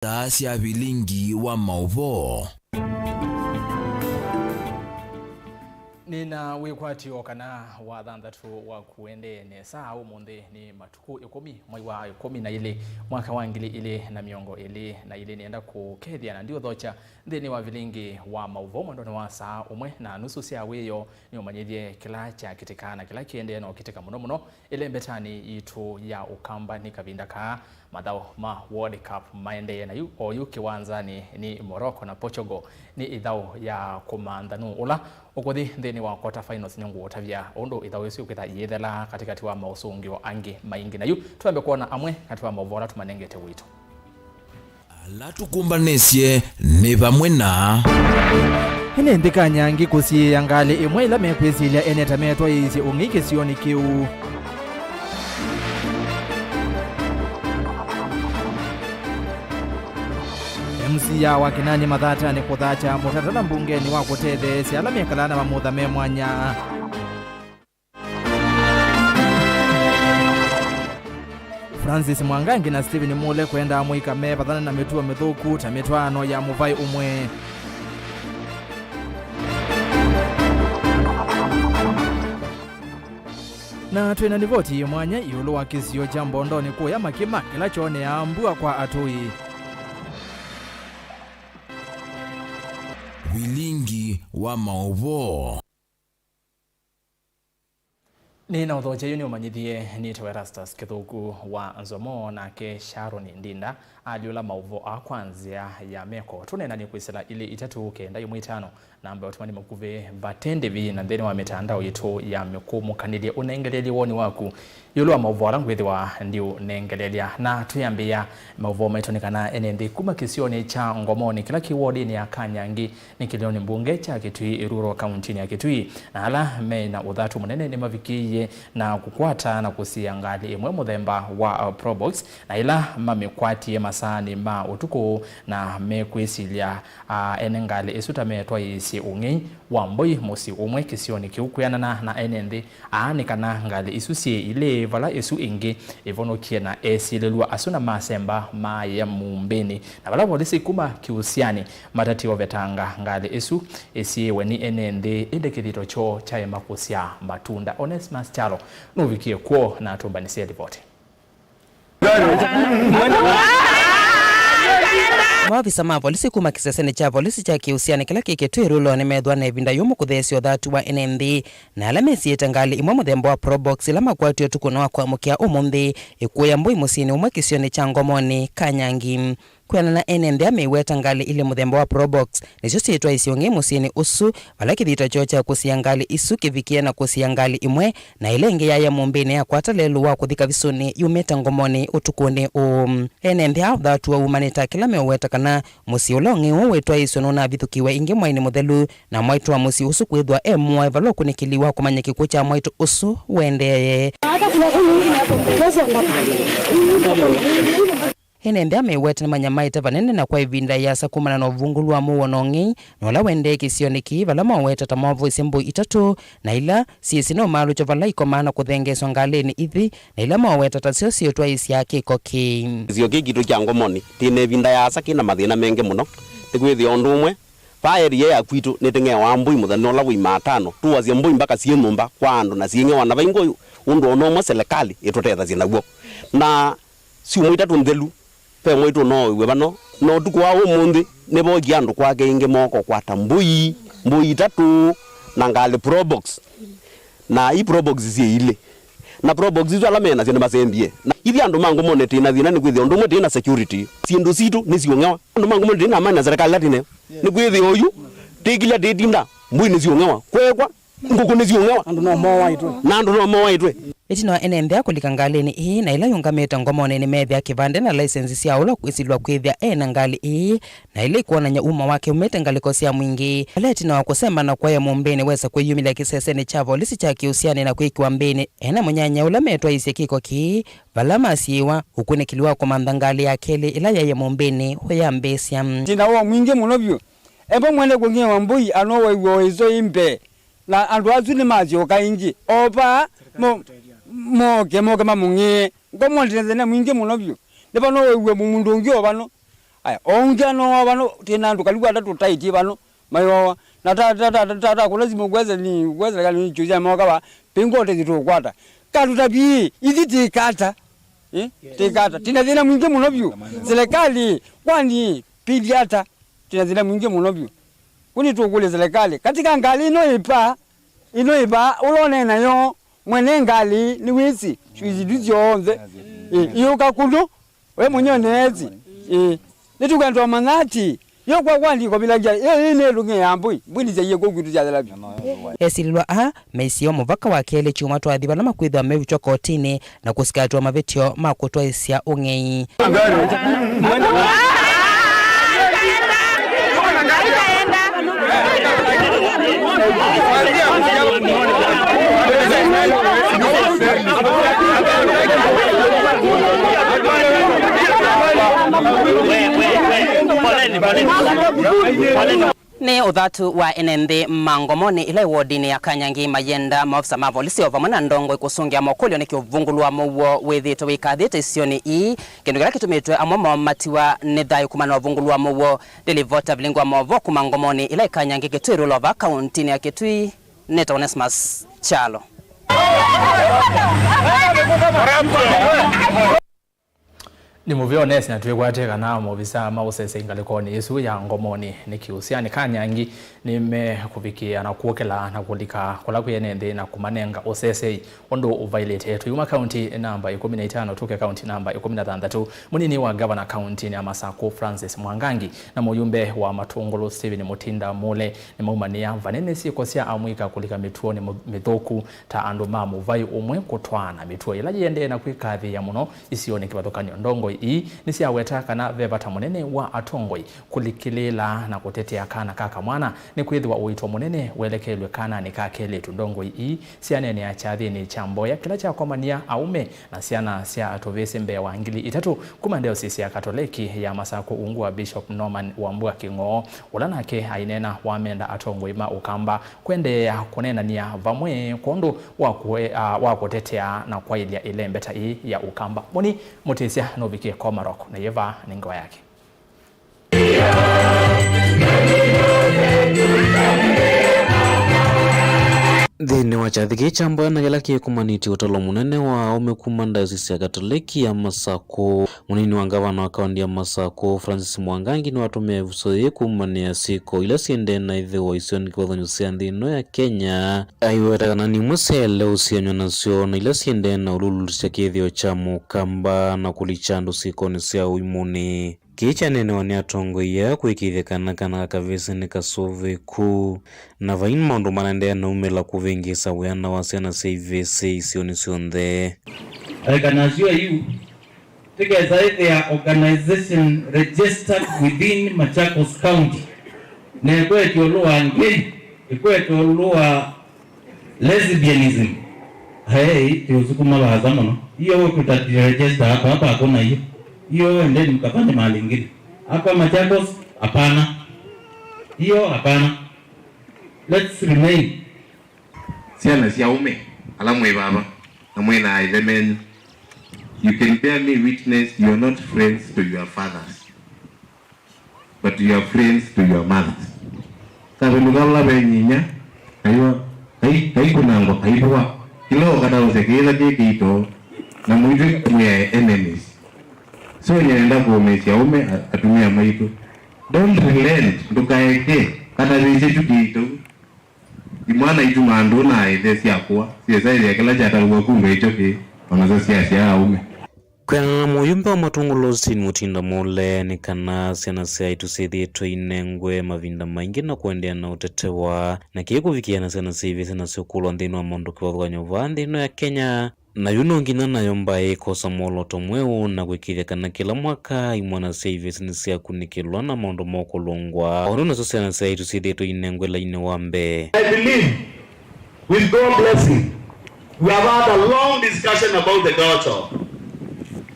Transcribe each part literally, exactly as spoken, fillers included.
Saa sya vilingi wa maũvoo. Nĩna wĩkwatyo kana wa thanthatũ waku ũendee nesa. Ũmũnthĩ nĩ matukũ ĩkũmi, mwei wa ĩkũmi na ĩlĩ, mwaka wa ngili ilĩ na mĩongo ĩlĩ na ilĩ. Nĩenda kũkethya na ndiũthokya nthĩnĩ wa vilingi wa maũvoo mwendonĩ wa saa ũmwe na nusu sya wĩoo. Nĩũmanyĩthye kĩla kyakĩtĩka na kĩla kĩendee na ũkĩtĩka mũno mũno ĩlembetanĩ yitũ ya Ũkamba nĩ kavinda kaa. Mathaũ ma World Cup maendee na yu o yu kĩwanzanĩ nĩ Morocco na Portugal. Nĩ ĩthaũ ya kũmantha nũũ ũla ũkũthi nthĩnĩ wa quarter finals. Nĩngũũtavya ũndũ ĩthaũ ĩsu ĩkwĩtha iyĩthela katĩkatĩ wa maũsũngĩo angĩ maingĩ. Na yu twambe kwona amwe katĩ wa maũvoo ala tũmanengete ũito. Ala tũkũmbanĩsye nĩ vamwe na. Ĩnĩ nthĩ Kanyangi kũsiĩĩa ngalĩ ĩmwe ĩla mekwĩsilya ene ta metwaĩĩsye ũng'ei kĩsionĩ kĩu. M C A wa Kinani Mathatanĩ kũthatya mũtalatala mbungenĩ wa kũtetheesya ala mekalaa na mamutha me mwanya. Francis Mwangangi na Stephen Mule kwendaa mũika mevathane na mĩtuo mĩthũku ta mĩtwaano ya mũvaĩ ũmwe. Na twĩ na livoti yĩ mwanya ĩũlũ wa kĩsio kya Mbondonĩ kũya Makima kĩla kyoneaa mbua kwa atũi. Vilingi wa maũvoo. Nĩ na ũthokya yu nĩũmanyĩthie nĩtawa Erastus Kĩthũku wa Nzomo, nake Sharon Ndinda alyũla maũvoo aa kwa nzĩa ya meko. Tũneenany'e kwĩsĩla ilĩ itatũ kenda ĩmwe itano, namba ya ũtũmani mũkuvĩ vate ndĩvi na nthĩnĩ wa mĩtandao yitũ ya mĩkũmũkanĩlye ũnengelelye woni waku ĩũlũ wa maũvoo ala ngwĩthĩwa ndiũnengelelya. Na twĩambĩĩa maũvoo maitũ nĩ kana ene nthĩ kuma kĩsionĩ kya Ngomoni kĩla kĩ wodinĩ ya Kanyangi nĩ kĩlĩonĩ mbunge kya Kitui Rural kauntinĩ ya Kitui, na ala me na ũthatu mũnene nĩmavikĩie na kũkwata na kũsiĩa ngalĩ ĩmwe mũthemba wa, uh, Probox, na ĩla mamĩkwatie masaanĩ ma ũtukũ, na mekwĩsilya, uh, ene ngalĩ ĩsu ta metwaĩĩsye ũng'ei wa mbũi mũsyĩ ũmwe kĩsionĩ kĩu. Kwĩanana na ene nthĩ aa, nĩ kana ngalĩ isu syĩ ilĩ vala ĩsu ĩngĩ ĩvonokie na esilĩlw'a asu na masemba maaya mũmbĩnĩ, na vala volisi kuma kĩũsianĩ matatie ũvetanga ngalĩ ĩsu ĩsiĩĩwe nĩ ene nthĩ, ĩndĩ kĩthito kyoo kyaema kũsyaa matunda. Onesmus Kyalo nũvikie kw'o na atũmbanĩsye livoti. Maovisa ma volisi kuma kĩsesenĩ kya volisi kya Kĩũsianĩ kĩla kĩ Kitui Rural nĩmethĩwa na ĩvinda yũmũ kũtheesya ũthatu wa ene nthĩ na ala mesiĩte ngalĩ imwe mũthemba wa Probox ila makwatw'e ũtukũnĩ wa kwamũkĩa ũmũnthĩ ĩkũya mbũi mũsyĩnĩ ũmwe kĩsionĩ kya Ngomoni, Kanyangi. Kwĩanana na ene nthĩ aa, mĩweta ngalĩ ilĩ mũthemba wa Probox nĩsyo syĩtwaĩsye ũng'ei mũsyĩnĩ ũsu, vala kĩthito kyoo kya kũsiĩa ngalĩ isu kĩvikie na kũsiĩa ngalĩ ĩmwe, na ĩla ĩngĩ yaaya mũmbĩnĩ yakwata lelũ wa kũthi kavisũnĩ yumĩte Ngomoni ũtukũnĩ ũũ. Ene nthĩ aa ũthatu woo wumanĩte kĩla meũweta kana mũsyĩ ũla ũng'ei ũũ wĩtwaĩĩswe nũnavithũkĩiwe ĩngĩ mweinĩ mũthelu, na mwaitũ wa mũsyĩ ũsu kwĩthĩwa e mũae vala ũkunĩkĩli wa kũmanya kĩkw'ũ kya mwaitũ ũsu ũendee. Ene nthĩ aa meweta nĩmanyamaĩte vanene na kwa ĩvinda ĩasa kumana na ũvungũlu wa mũuo na ũng'ei na ũla wendee kĩsionĩ kĩĩ, vala maweta ta mavoisye mbũi itatũ na ila syĩsĩ no maalũkyo vala ikomaa na kũthengeeswa ngalĩnĩ ithi, na ila maweta tasyo syĩtwaĩĩsyaa kĩko kĩĩ. Kĩsio kĩĩ kitũ kya Ngomoni tĩ na ĩvinda yaasa kĩ na mathĩna mengĩ mũno, nĩkwĩthĩa ũndũ ũmwe, vaa area ya kwitũ nĩteng'eawa mbũi mũthenya ũla wa Imaatano, tũasya mbũi mbaka syĩ nyũmba kwa andũ na syĩng'ewa na vaingwa ũndũ o na ũmwe selekalĩ ĩtũtethasye naw'o. Na syumwa itatũ nthelu, ve mwaitũ ũnooĩw'e vano, na ũtukũ wa ũmũnthĩ nĩvookie andũ kwake ĩngĩ mooka ũkwata mbũi, mbũi itatũ, na ngalĩ Probox. Na i Probox syĩ ilĩ. Na Probox isu ala me nasyo nĩmasembie. Na ithyĩ andũ ma Ngomoni tĩ na thĩna nĩkwĩthĩa ũndũ ũmwe tĩ na security. Syĩndũ sitũ nĩsiũng'ewa. Andũ ma Ngomoni tĩ na amani na serikali ĩla tĩ nayo. Nĩkwĩthĩa oyu, tĩkilya tĩtinda, mbũi nĩsiũng'ewa. Kwekwa, ngũkũ nĩsiũng'ewa. Andũ no moaĩtwe. Na andũ no moaĩtwe. Ĩtina wa ene nthĩ aa kũlika ngalĩnĩ ĩĩ na ĩla yũngamĩte Ngomoni nĩmeethĩa kĩvande na laisenzi sya ũla kwĩsilwa kwĩthĩa e na ngalĩ ĩĩ, na ĩla ikwonany'a uma wake umĩte ngalĩko sya mwingĩ. Vala ĩtina wa kũsemba na kwaĩa mũmbĩnĩ wesa kwĩyumĩlya kĩsesenĩ kya volisi kya Kĩũsianĩ na kwĩkĩwa mbĩnĩ e na mũnyanya ũla metwaĩĩsye kĩko kĩĩ, vala masiĩĩwa, ũkunĩkĩli wa kũmantha ngalĩ ya kelĩ ĩla yaĩe mũmbĩnĩ ũyambĩĩsya. Ĩtina wa mwingĩ mũno vyũ, emba mwene kũng'ewa mbũi anowaiw'a o ĩsoi mbee. Na andũ asu nĩmasyoka ĩngĩ o vaa mo-, moke, moke mamũng'ĩe. Ngomoni tĩ na thĩna mwingĩ mũno vyũ. Nĩ vano wĩw'e mũndũ ũngĩ o vano Aya, o ũngĩ ano vano, twĩ na andũ karibu atatũ taĩtie vano, mayowa. Na ta, ta, ta, ta, ta, ta, kũla simũ kwese ni, kwese kana ni chuzi ya moka va, pingo te zitu kwata. Katu ta bi, ithi tikata. Eh? Tikata. Tina thĩna mwingĩ mũno vyũ. Serikali, kwani pili ata? Tina thĩna mwingĩ mũno vyũ. Kuni tukule serikali. Katika ngali ino ipa, ino ipa, ulone nayo, mwene ngali, ni wisi, chuzi ndu syonthe. Eh, iuka kunu, we mwenyewe neezi. Eh, nĩtũkwenda ũmanya atĩ yo kwa kwandĩko vilangia ĩĩ nĩ ĩlũng'e ya mbũi, mbũi nĩsyaie kũu kwitũ syathela vyũ. Esilĩlwa aa meisio mũvaka wa kelĩ kyumwa twathi vala makwĩthwa mevutwa kotinĩ na kũsikatwa mavĩtyo ma kũtwaĩsya ũng'ei. Nĩ ũthatu wa ene nthĩ ma Ngomoni ĩla ĩ wodinĩ ya Kanyangi mayenda maofisa ma volisi o vamwe na ndongoi kũsũngĩa mokũlyo nĩkĩ ũvungũlu wa mũuo wĩthĩĩtwe wĩkathĩte isionĩ ii, kĩndũ kĩla kĩtumĩtwe amwe moo matiwa nĩ thayũ kumana na ũvungũlu wa mũuo. Nĩ livota vilingi wa maũvoo kuma Ngomoni ĩla ĩ Kanyangi Kĩtui Rũlova kauntinĩ ya Kĩtui. Nĩtawa Onesmus Kyalo. Nĩ mũvea Onesmus, na twĩkwate kana maovisa ma ũsesei ngalĩkonĩ ĩsu ya Ngomoni nĩ Kĩũsyanĩ Kanyangi nĩmekũvikĩĩa na kũkĩla na kũlika kũla kwĩ ene nthĩ na kũmanenga ũsesei ũndũ ũvailĩte. Tũyuma kaunti namba ĩkũmi na itano tũke kaunti namba ĩkũmi na thanthatũ. Mũnini wa ngavana kauntinĩ ya Masakũ Francis Mwangangi na mũyumbe wa Matũngũlũ Stephen Mutinda Mule nĩmaumanĩa vanene syĩko sya amũika kũlika mĩtuonĩ mũ-, mĩthũku ta andũ ma mũvai ũmwe kũtwaana. Mĩtuo ĩla yĩendee na kwĩkathĩĩa mũno isionĩ kĩvathũkany'o. Ndongoi ii nĩsyaweta kana ve vata mũnene wa atongoi kũlikĩlĩĩla na kũtetea kana ka kamwana, nĩkwĩthĩwa ũito mũnene welekeilywe kananĩ ka kelĩtu. Ndongoi ii syaneenea kyathĩnĩ kya mboya kĩla kyakomania aũme na syana sya tũvĩsĩ mbee wa ngili itatũ kuma Diocese ya Katoleki ya Masakũ ungu wa Bishop Norman Wambua Kĩng'oo, ũla nake aineena wamenda atongoi ma Ũkamba kwendeea kũneenany'a vamwe kwondũ wa kũe-, a, wa kũtetea na kwaĩlya ĩlembeta ĩĩ ya Ũkamba. Mũni mũtĩsya nũvikie Komarok na yĩva nĩ ngewa yake. Nthĩnĩ wa kyathĩ kĩĩ kya mboya na kĩla kĩkũmanĩtye ũtalo mũnene wa aũme kuma Diocese ya Katoleki ya Masakũ, mũnini wa ngavana wa kaunti ya Masakũ, Francis Mwangangi, nĩwatũmĩe ĩvuso yĩĩ kũmanĩa syĩko ila syendee na ĩthĩwa isionĩ kĩvathũkany'o sya nthĩ ĩno ya Kenya, aiweta kana nĩ imwe syaĩle ũsiany'wa nasyo na ila syendee na ũlũlũsya kĩthĩo kya Mũkamba na kũlikya andũ syĩkonĩ sya ũimũnĩ. Kĩĩ kyaneenewa nĩ atongoi aa kũĩkĩĩthya kana kana ka kavĩsĩ nĩ kasũvĩku, na vai maũndũ manaendeea na umĩla kũvĩngĩĩsa wĩana wa syana sya ivĩsĩ isionĩ syonthe. Like an assure you, tĩkesa ĩthĩa organization registered within Machakos County, na ĩkwete ũlũ wa ngĩ, ĩkwete ũlũ wa lesbianism. Hey, ti usukuma vaasa mũno. Hiyo wewe tutaregister hapa, hapa hakuna hiyo. Hiyo endeni mkafanye mahali ingine. Hapa Machakos, hapana. Hiyo hapana. Let's remain. Syana sya aũme, ala mwĩ vava, na mwĩ na aĩthe menyu, you can bear me witness, you are not friends to your fathers, but you are friends to your mothers. Kavĩndũka vala ve nyinya, kaiwa, kai-, kaikunangwa, kaivũwa. Kĩla ũkataũsya kĩĩtha kĩ kĩito, na mũitw'ĩka we are enemies. So nyenda kũũmĩĩsya aũme, a-, atumĩa maitũ. Don't relent, ndũkaeke, katavĩsye kyu kĩito. Imwana itumaa ndũũ na aĩthe syakũa, syĩsaĩthya kĩla kyatavw'a kuma ĩkyo kĩĩ, o nasyo syasyaa aũme. Kwĩanana na mũyumbe wa Matũngũlũ Stephen Mutinda Mule, nĩ kana syana sya aitũ syĩthĩĩtwe inengwe mavinda maingĩ na kũendeea na ũtetewa, na kĩĩ kũvikĩĩa na syana sya ivĩsĩ nasyo kũlwa nthĩnĩ wa maũndũ kĩvathũkany'o vaa nthĩ ĩno ya Kenya. Na yu no nginya nayo mbaĩ ĩkosa mwolooto mweũ na kwĩkĩĩthya kana kĩla mwaka imwana sya ivĩsĩ nĩsyakunĩkĩlwa na maũndũ ma ũkũlũngwa, o ũndũ nasyo syana sya aitũ syĩthĩĩtwe inengwe lainĩ wa mbee. I believe, with God's blessing, we have had a long discussion about the girl child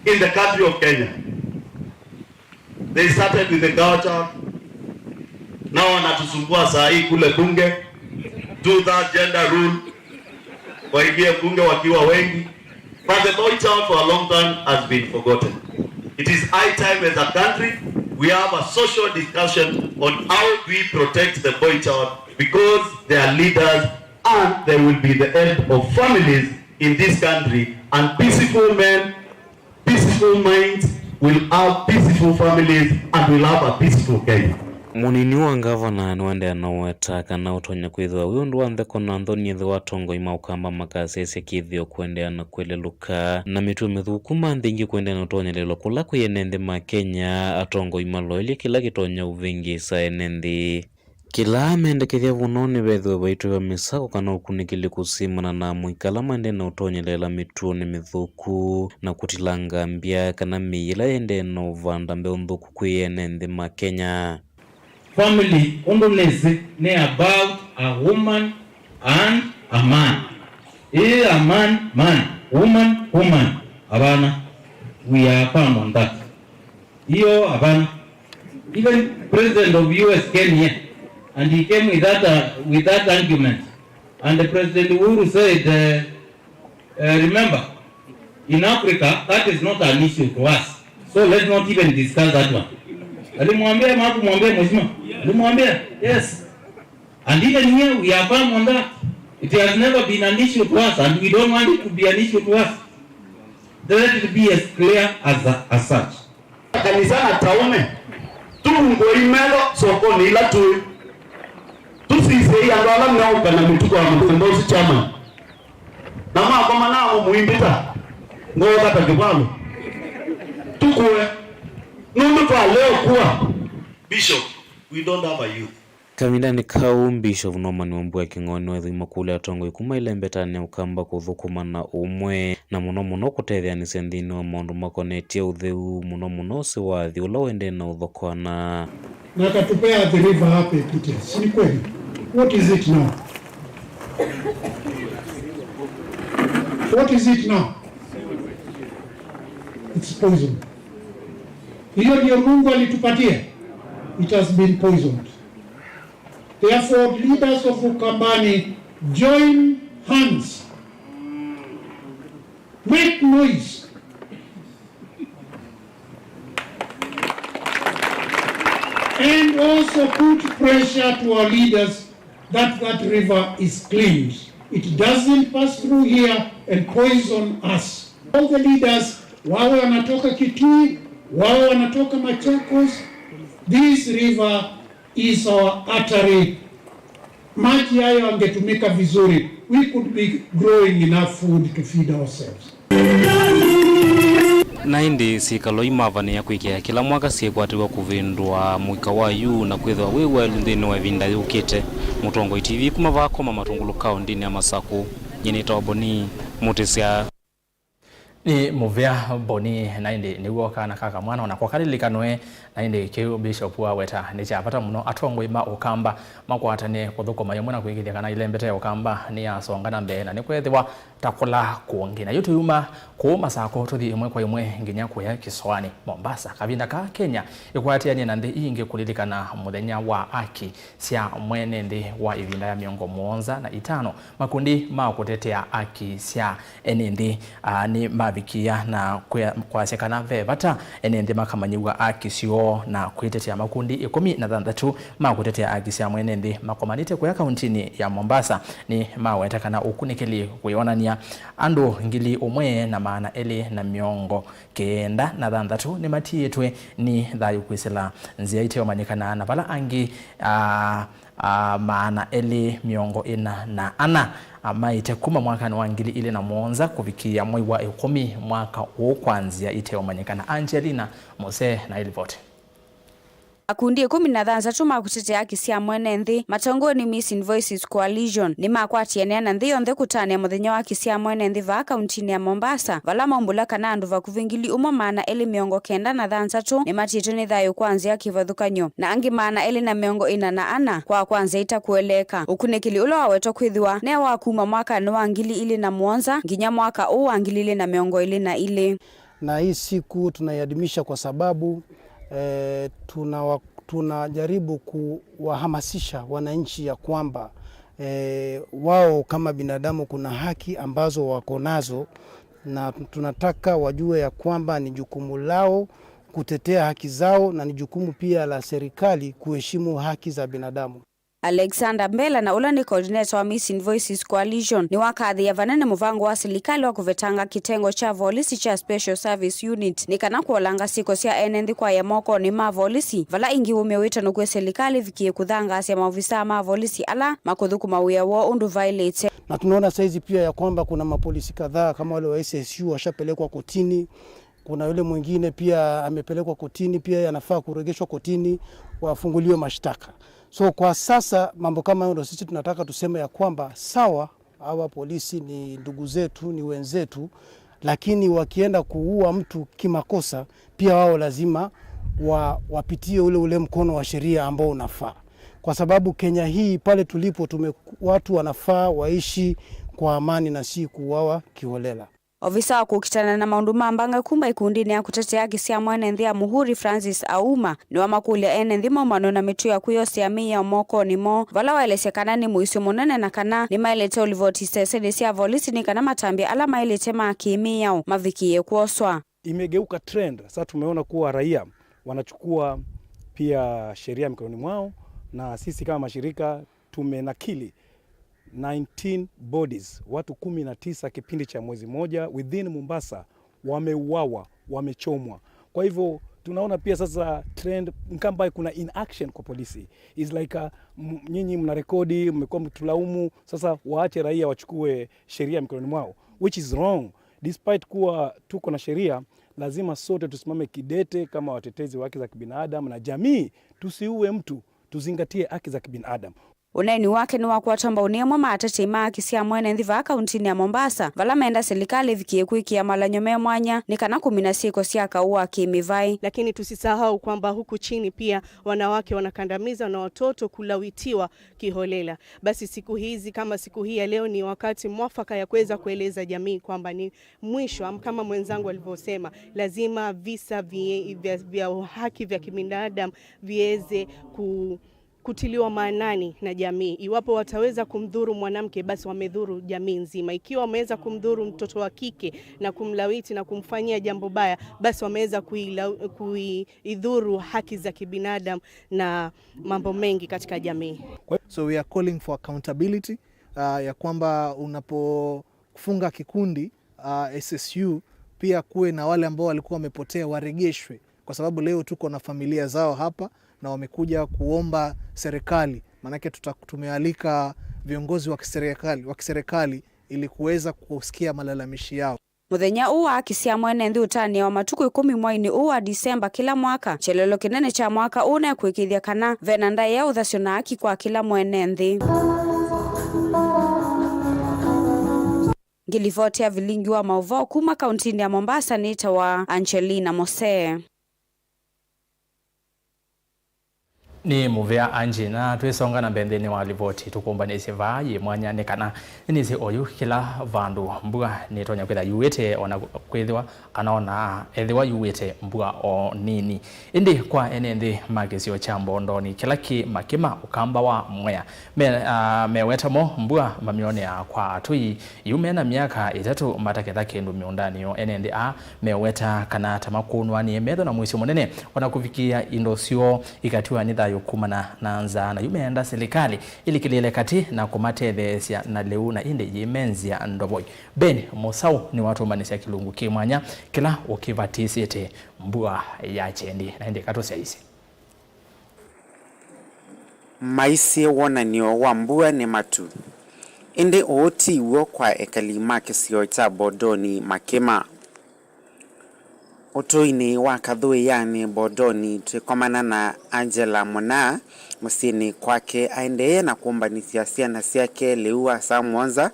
in the country of Kenya. They started with the girl child. Nao wanatusumbua saa hii kule bunge. Two-thirds gender rule. Waingie bunge wakiwa wengi. But the boy child for a long time has been forgotten. It is high time as a country We have a social discussion on how do we protect the boy child, because they are leaders and they will be the help of families in this country, and peaceful men, peaceful minds will have peaceful families and will have a peaceful Kenya. Mũnini wa ngavana nĩwaendeea na ũweta kana ũtonya kwĩthĩwa wĩ ũndũ wa ntheko na nthoni ethĩwa atongoi ma Ũkamba makasyaĩĩsya kĩthĩo kũendeea na kwĩlelũka, na mĩtuo mĩthũku ma nthĩ ingĩ kũendeea na ũtonyelelwa kũla kwĩ ene nthĩ ma Kenya, atongoi maloelye kĩla kĩtonya ũvĩngĩĩsa ene nthĩ. Kĩla mendekethya mũno nĩ vethĩwe vaitwĩwa mĩsako kana ũkunĩkĩli kũsimana na amũika ala maendee na ũtonyelela mĩtuonĩ mĩthũku na kũtilanga mbya kana mĩĩ ĩla yendee na ũvanda mbeũ nthũku kwĩ ene nthĩ ma Kenya. Family, ũndũ nĩsĩ, nĩ about a woman and a man. Ĩĩ, a man, man, woman, woman. Hapana. We are firm on that. Hiyo hapana. Even president of U S came here and he came with that, uh, with that argument. And the President Uhuru said, uh, uh, remember, in Africa, that is not an issue to us. So let's not even discuss that one. Alimwambia, hakumwambia mheshimiwa? Alimwambia, yes. And even here, we are firm on that. It has never been an issue to us, and we don't want it to be an issue to us. Let it be as clear as, as such. Kanisa na taũme, tũungũei metho sokonĩ ila tũĩ. Tũsisyei andũ ala meũka na mĩtuko ya mũthemba ũsu, chairman. Na makoma namo mũimbĩta, ngooka ta kĩvalo. Tũkũe. Nũndũ twalea ũkua. Bishop, we don't have a youth. Kavindanĩ kau, Bishop Norman Wambua Kĩng'oni nĩweethĩwa makũlya atongoi kuma ĩlembetanĩ ya Ũkamba kũthũkũma na ũmwe, na mũno mũno kũtetheanĩsya nthĩnĩ wa maũndũ makonetye ũtheu, mũno mũno ũsĩ wa athi ũla ũendee na ũthokoana. Na akatupea the river hapa ipite. Si ni kweli? What is it now? What is it now? It's poison. Hiyo ndio Mungu alitupatia. It has been poisoned. Therefore, leaders of Ukambani, join hands. Make noise. And also put pressure to our leaders that that river is cleaned. It doesn't pass through here and poison us. All the leaders, wawe wanatoka Kitui, wawe wanatoka Machakos, this river is our artery. Maji hayo yangetumika vizuri, we could be growing enough food to feed ourselves. Na ĩndĩ syĩkalo imavanĩĩa kwĩkĩa kĩla mwaka syĩkwatĩw'a kũvĩndũa mũika wa yu na kwĩthĩwa wĩ waĩlu nthĩnĩ wa ĩvinda yũkĩte. Mũtongoi T V kuma Vakoma Matũngũlũ kaũndĩnĩ ya Masakũ, nyie nĩtawa Boni Mũtĩsya. Nĩ mũvea Boni, na ĩndĩ nĩw'o kana ka kamwana o nako kalilikanwe, na ĩndĩ kĩu Bishop waweta nĩ kya vata mũno atongoi ma Ũkamba makwatanĩe kũthũkũma yamwe na kwĩkĩthya kana ĩlembeta ya Ũkamba nĩyasonga na mbee na nĩkwethĩwa ta kũla kũngĩ. Na yu tũyuma kũu Masakũ tũthi ĩmwe kwa ĩmwe nginya kũya kĩsoanĩ Mombasa. Kavinda kaa Kenya ĩkwatĩanie na nthĩ ii ingĩ kũlilikana mũthenya wa aki sya mwene nthĩ wa ĩvinda ya mĩongo mũonza na itano. Makundi ma kũtetea aki sya ene nthĩ, a, nĩ mavikĩa na kwĩa-, kwasya kana ve vata ene nthĩ makamanyĩw'a aki syoo na kwĩtetea. Makundi ĩkũmi na thanthatũ ma kũtetea aki sya mwene nthĩ makomanĩte kũya kauntinĩ ya Mombasa nĩ maweta kana ũkunĩkĩli wĩonany'a andũ ngili ũmwe na maana elĩ na mĩongo kenda na thanthatũ nĩmatiĩtwe nĩ thayũ kwĩsĩla nzĩa iteũmanyĩkana, na vala angĩ, a, a, maana elĩ mĩongo ĩna na ana, a, maĩte kuma mwakanĩ wa ngili ilĩ na mũonza kũvikĩĩa mwei wa ĩkũmi mwaka ũũ kwa nzĩa iteũmanyĩkana. Angelina Mose na ĩlivoti. Makundi ĩkũmi na thanthatũ ma kũtetea haki sya mwene nthĩ, matongoew'e nĩ Missing Voices Coalition, nĩmakwatianĩa na nthĩ yonthe kũtanĩa mũthenya wa haki sya mwene nthĩ vaa kauntinĩ ya Mombasa, vala maumbũla kana andũ vakuvĩ ngili ũmwe maana elĩ mĩongo kenda na thanthatũ nĩmatiĩtwe nĩ thayũ kwa nzĩa kĩvathũkany'o, na angĩ maana elĩ na mĩongo ĩna na ana kwa kwa nzĩa itakũeleeka. Ũkunĩkĩli ũla wawetwa kwĩthĩwa ne wa kuma mwakanĩ wa ngili ilĩ na mũonza nginya mwaka ũũ wa ngili ilĩ na mĩongo ĩlĩ na ilĩ. Na hii siku tunaiadhimisha kwa sababu, eh, tunawa-, tunajaribu kuwahamasisha wananchi ya kwamba, eh, wao kama binadamu kuna haki ambazo wako nazo, na tunataka wajue ya kwamba ni jukumu lao kutetea haki zao, na ni jukumu pia la serikali kuheshimu haki za binadamu. Alexander Mbela, na ũla nĩ coordinator wa Missing Voices Coalition, nĩwakathĩĩa vanene mũvango wa silikalĩ wa kũvetanga kĩtengo kya volisi kya Special Service Unit nĩ kana kũolanga syĩko sya ene nthĩ kwaĩa mokonĩ ma volisi, vala ĩngĩ wũmĩw'ĩte nũkw'e silikalĩ ĩvikĩe kũthangaasya maovisaa ma volisi ala makũthũkũma wĩa woo ũndũ vaĩlĩte. Na tunaona saizi pia ya kwamba kuna mapolisi kadhaa kama wale wa S S U washapelekwa kotini, kuna yule mwingine pia amepelekwa kotini, pia yanafaa kuregeshwa kotini, wafunguliwe mashtaka. So kwa sasa mambo kama hayo ndo sisi tunataka tuseme ya kwamba sawa, hawa polisi ni ndugu zetu, ni wenzetu, lakini wakienda kuua mtu kimakosa, pia wao lazima wa, wapitie ule, ule mkono wa sheria ambao unafaa. Kwa sababu Kenya hii pale tulipo tume, watu wanafaa waishi kwa amani na si kuuawa kiholela. Ovisa wa kũkitana na maũndũ ma mbanga kuma ĩkundinĩ ya kũtetea haki sya mwene nthĩ ya Muhuri, Francis Auma, nĩwamakũlya ene nthĩ maumano na mĩtuo ya kwĩyosea mĩao mokonĩ moo, vala waelesya kana nĩ mũisyo mũnene na kana nĩmaĩlĩte ũlivoti sitesenĩ sya volisi nĩ kana matambya ala maĩlĩte ma kĩ-mĩao mavikĩe kwoswa. Imegeuka trend. Sasa tumeona kuwa raia wanachukua pia sheria mikononi mwao, na sisi kama mashirika tumenakili nineteen bodies, watu kumi na tisa kipindi cha mwezi moja within Mombasa wameuawa, wamechomwa. Kwa hivyo tunaona pia sasa trend ni kama ambayo kuna inaction kwa polisi. It's like, uh, m-, nyinyi mna rekodi, mmekuwa mkitulaumu, sasa waache raia wachukue sheria mikononi mwao, which is wrong. Despite kuwa tuko na sheria, lazima sote tusimame kidete kama watetezi wa haki za kibinadamu na jamii, tusiue mtu, tuzingatie haki za kibinadamu. Ũneeni wake nĩwakwata mbau nĩ amwe ma atetei ma haki sya mwene nthĩ vaa kauntinĩ ya Mombasa, vala menda silikalĩ ĩvikĩe kwĩkĩa malany'o me mwanya nĩ kana kũmina syĩko sya kaũ wa kĩmĩvaĩ. Lakini tusisahau kwamba huku chini pia wanawake wanakandamizwa na watoto kulawitiwa kiholela. Basi siku hizi, kama siku hii ya leo, ni wakati mwafaka ya kuweza kueleza jamii kwamba ni mwisho, am-, kama mwenzangu alivyosema, lazima visa vi-, vya, vya haki vya kibinadamu viweze ku-, kutiliwa maanani na jamii. Iwapo wataweza kumdhuru mwanamke, basi wamedhuru jamii nzima. Ikiwa wameweza kumdhuru mtoto wa kike na kumlawiti na kumfanyia jambo baya, basi wameweza kuila-, kuidhuru haki za kibinadamu na mambo mengi katika jamii. So we are calling for accountability, uh, ya kwamba unapofunga kikundi, uh, S S U, pia kuwe na wale ambao walikuwa wamepotea waregeshwe, kwa sababu leo tuko na familia zao hapa na wamekuja kuomba serikali, maanake tuta-, tumealika viongozi wa kiserikali, wa kiserikali ili kuweza kusikia malalamishi yao. Mũthenya ũũ wa haki sya mwene nthĩ ũtanĩawa matukũ ĩkũmi mweinĩ ũũ wa Disemba kĩla mwaka. Kyelelo kĩnene kya mwaka ũũ ne kũĩkĩĩthya kana ve na ndaĩa, ũthasyo na haki kwa kĩla mwene nthĩ. Ngĩlivoti ya vilingi wa maũvoo kuma kauntinĩ ya Mombasa nĩtawa Angelina Mosee. Nĩ mũvea Angie, na twĩsonga na mbee nthĩnĩ wa livoti tũkũmbanĩsye vaa yĩ mwanya nĩ kana nĩnĩsĩ oyu kĩla vandũ mbua nĩtonya kwĩtha yuĩte ona kwĩthĩwa kana ona ethĩwa yuĩte mbua o nini. Ĩndĩ kwa ene nthĩ ma kĩsio kya Mbondoni kĩla kĩ Makĩma ũkamba wa Mwea, me, ah, meweta mo mbua mamyonea kwa atũi. Yu me na myaka ĩtatũ mataketha kĩndũ mĩũndanĩ yoo. Ene nthĩ aa meweta kana ta makũnwanĩe metho na mũisyo mũnene, ona kũvikĩĩa indo syoo ikatiwa nĩ thayũ kumana na nzaa, na yu meenda silikalĩ ĩlikĩlĩĩle katĩ na kũmatetheesya na lĩu, na ĩndĩ yĩmenzya ndovoi. Ben Mũsaũ nĩwatũmbanĩsya kĩlungu kĩ mwanya kĩla ũkĩvatĩsĩte mbua ya kyendi, na ĩndĩ katũsyaĩĩsye. Maisye wonany'o wa mbua nĩ matu, ĩndĩ ũũ ti w'o kwa ekali ma kĩsio kya Mbondoni Makĩma. Ũtũinĩ wa Kathũĩanĩ Mbondoni, twĩkomana na Angela Mũnaa mũsyĩnĩ kwake aendee na kũmbanĩsya syana syake lĩu wa saa mũonza,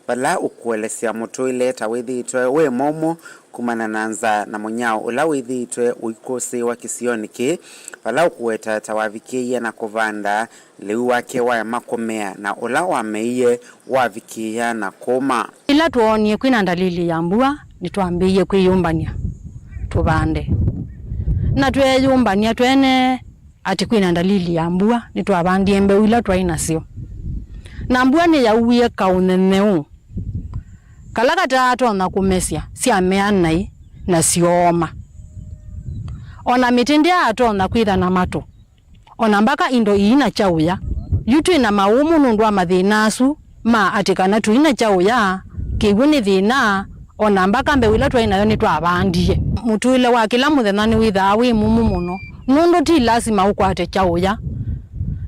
vala ũkũelesya mũtũĩle ta wĩthĩĩtwe wĩ mũmũ kumana na nzaa na mũnyao ũla wĩthĩĩtwe ũikũsĩĩwa kĩsionĩ kĩĩ, vala ũkũweta ta wavikĩie na kũvanda, lĩu wake waema kũmea, na ũla wameie wavikĩĩa na kũma. Ĩla twoonie kwĩna ndalili ya mbua, nĩtwambĩĩie kwĩyũmbany'a tũvande. Na tweeyũmbany'a twene atĩ kwĩna ndalili ya mbua, nĩtwavandie mbeũ ila twaĩ nasyo. Na mbua nĩyauie kaũnyenyeũ kala kataatonya kũmesya, syamea naĩ na syooma. O na mĩtĩ ndyaatonya kwĩtha na matũ, o na mbaka indo iina kyaũya. Yu twĩ na maũmũ nũndũ wa mathĩna asu ma atĩ kana tũina kyaũya, kĩw'ũ nĩ thĩna, o na mbaka mbeũ ila twaĩ nayo nĩtwavandie. Mũtũĩle wa kĩla mũthenya nĩwĩthaa wĩ mũmũ mũno, nũndũ ti lasima ũkwate kyaũya.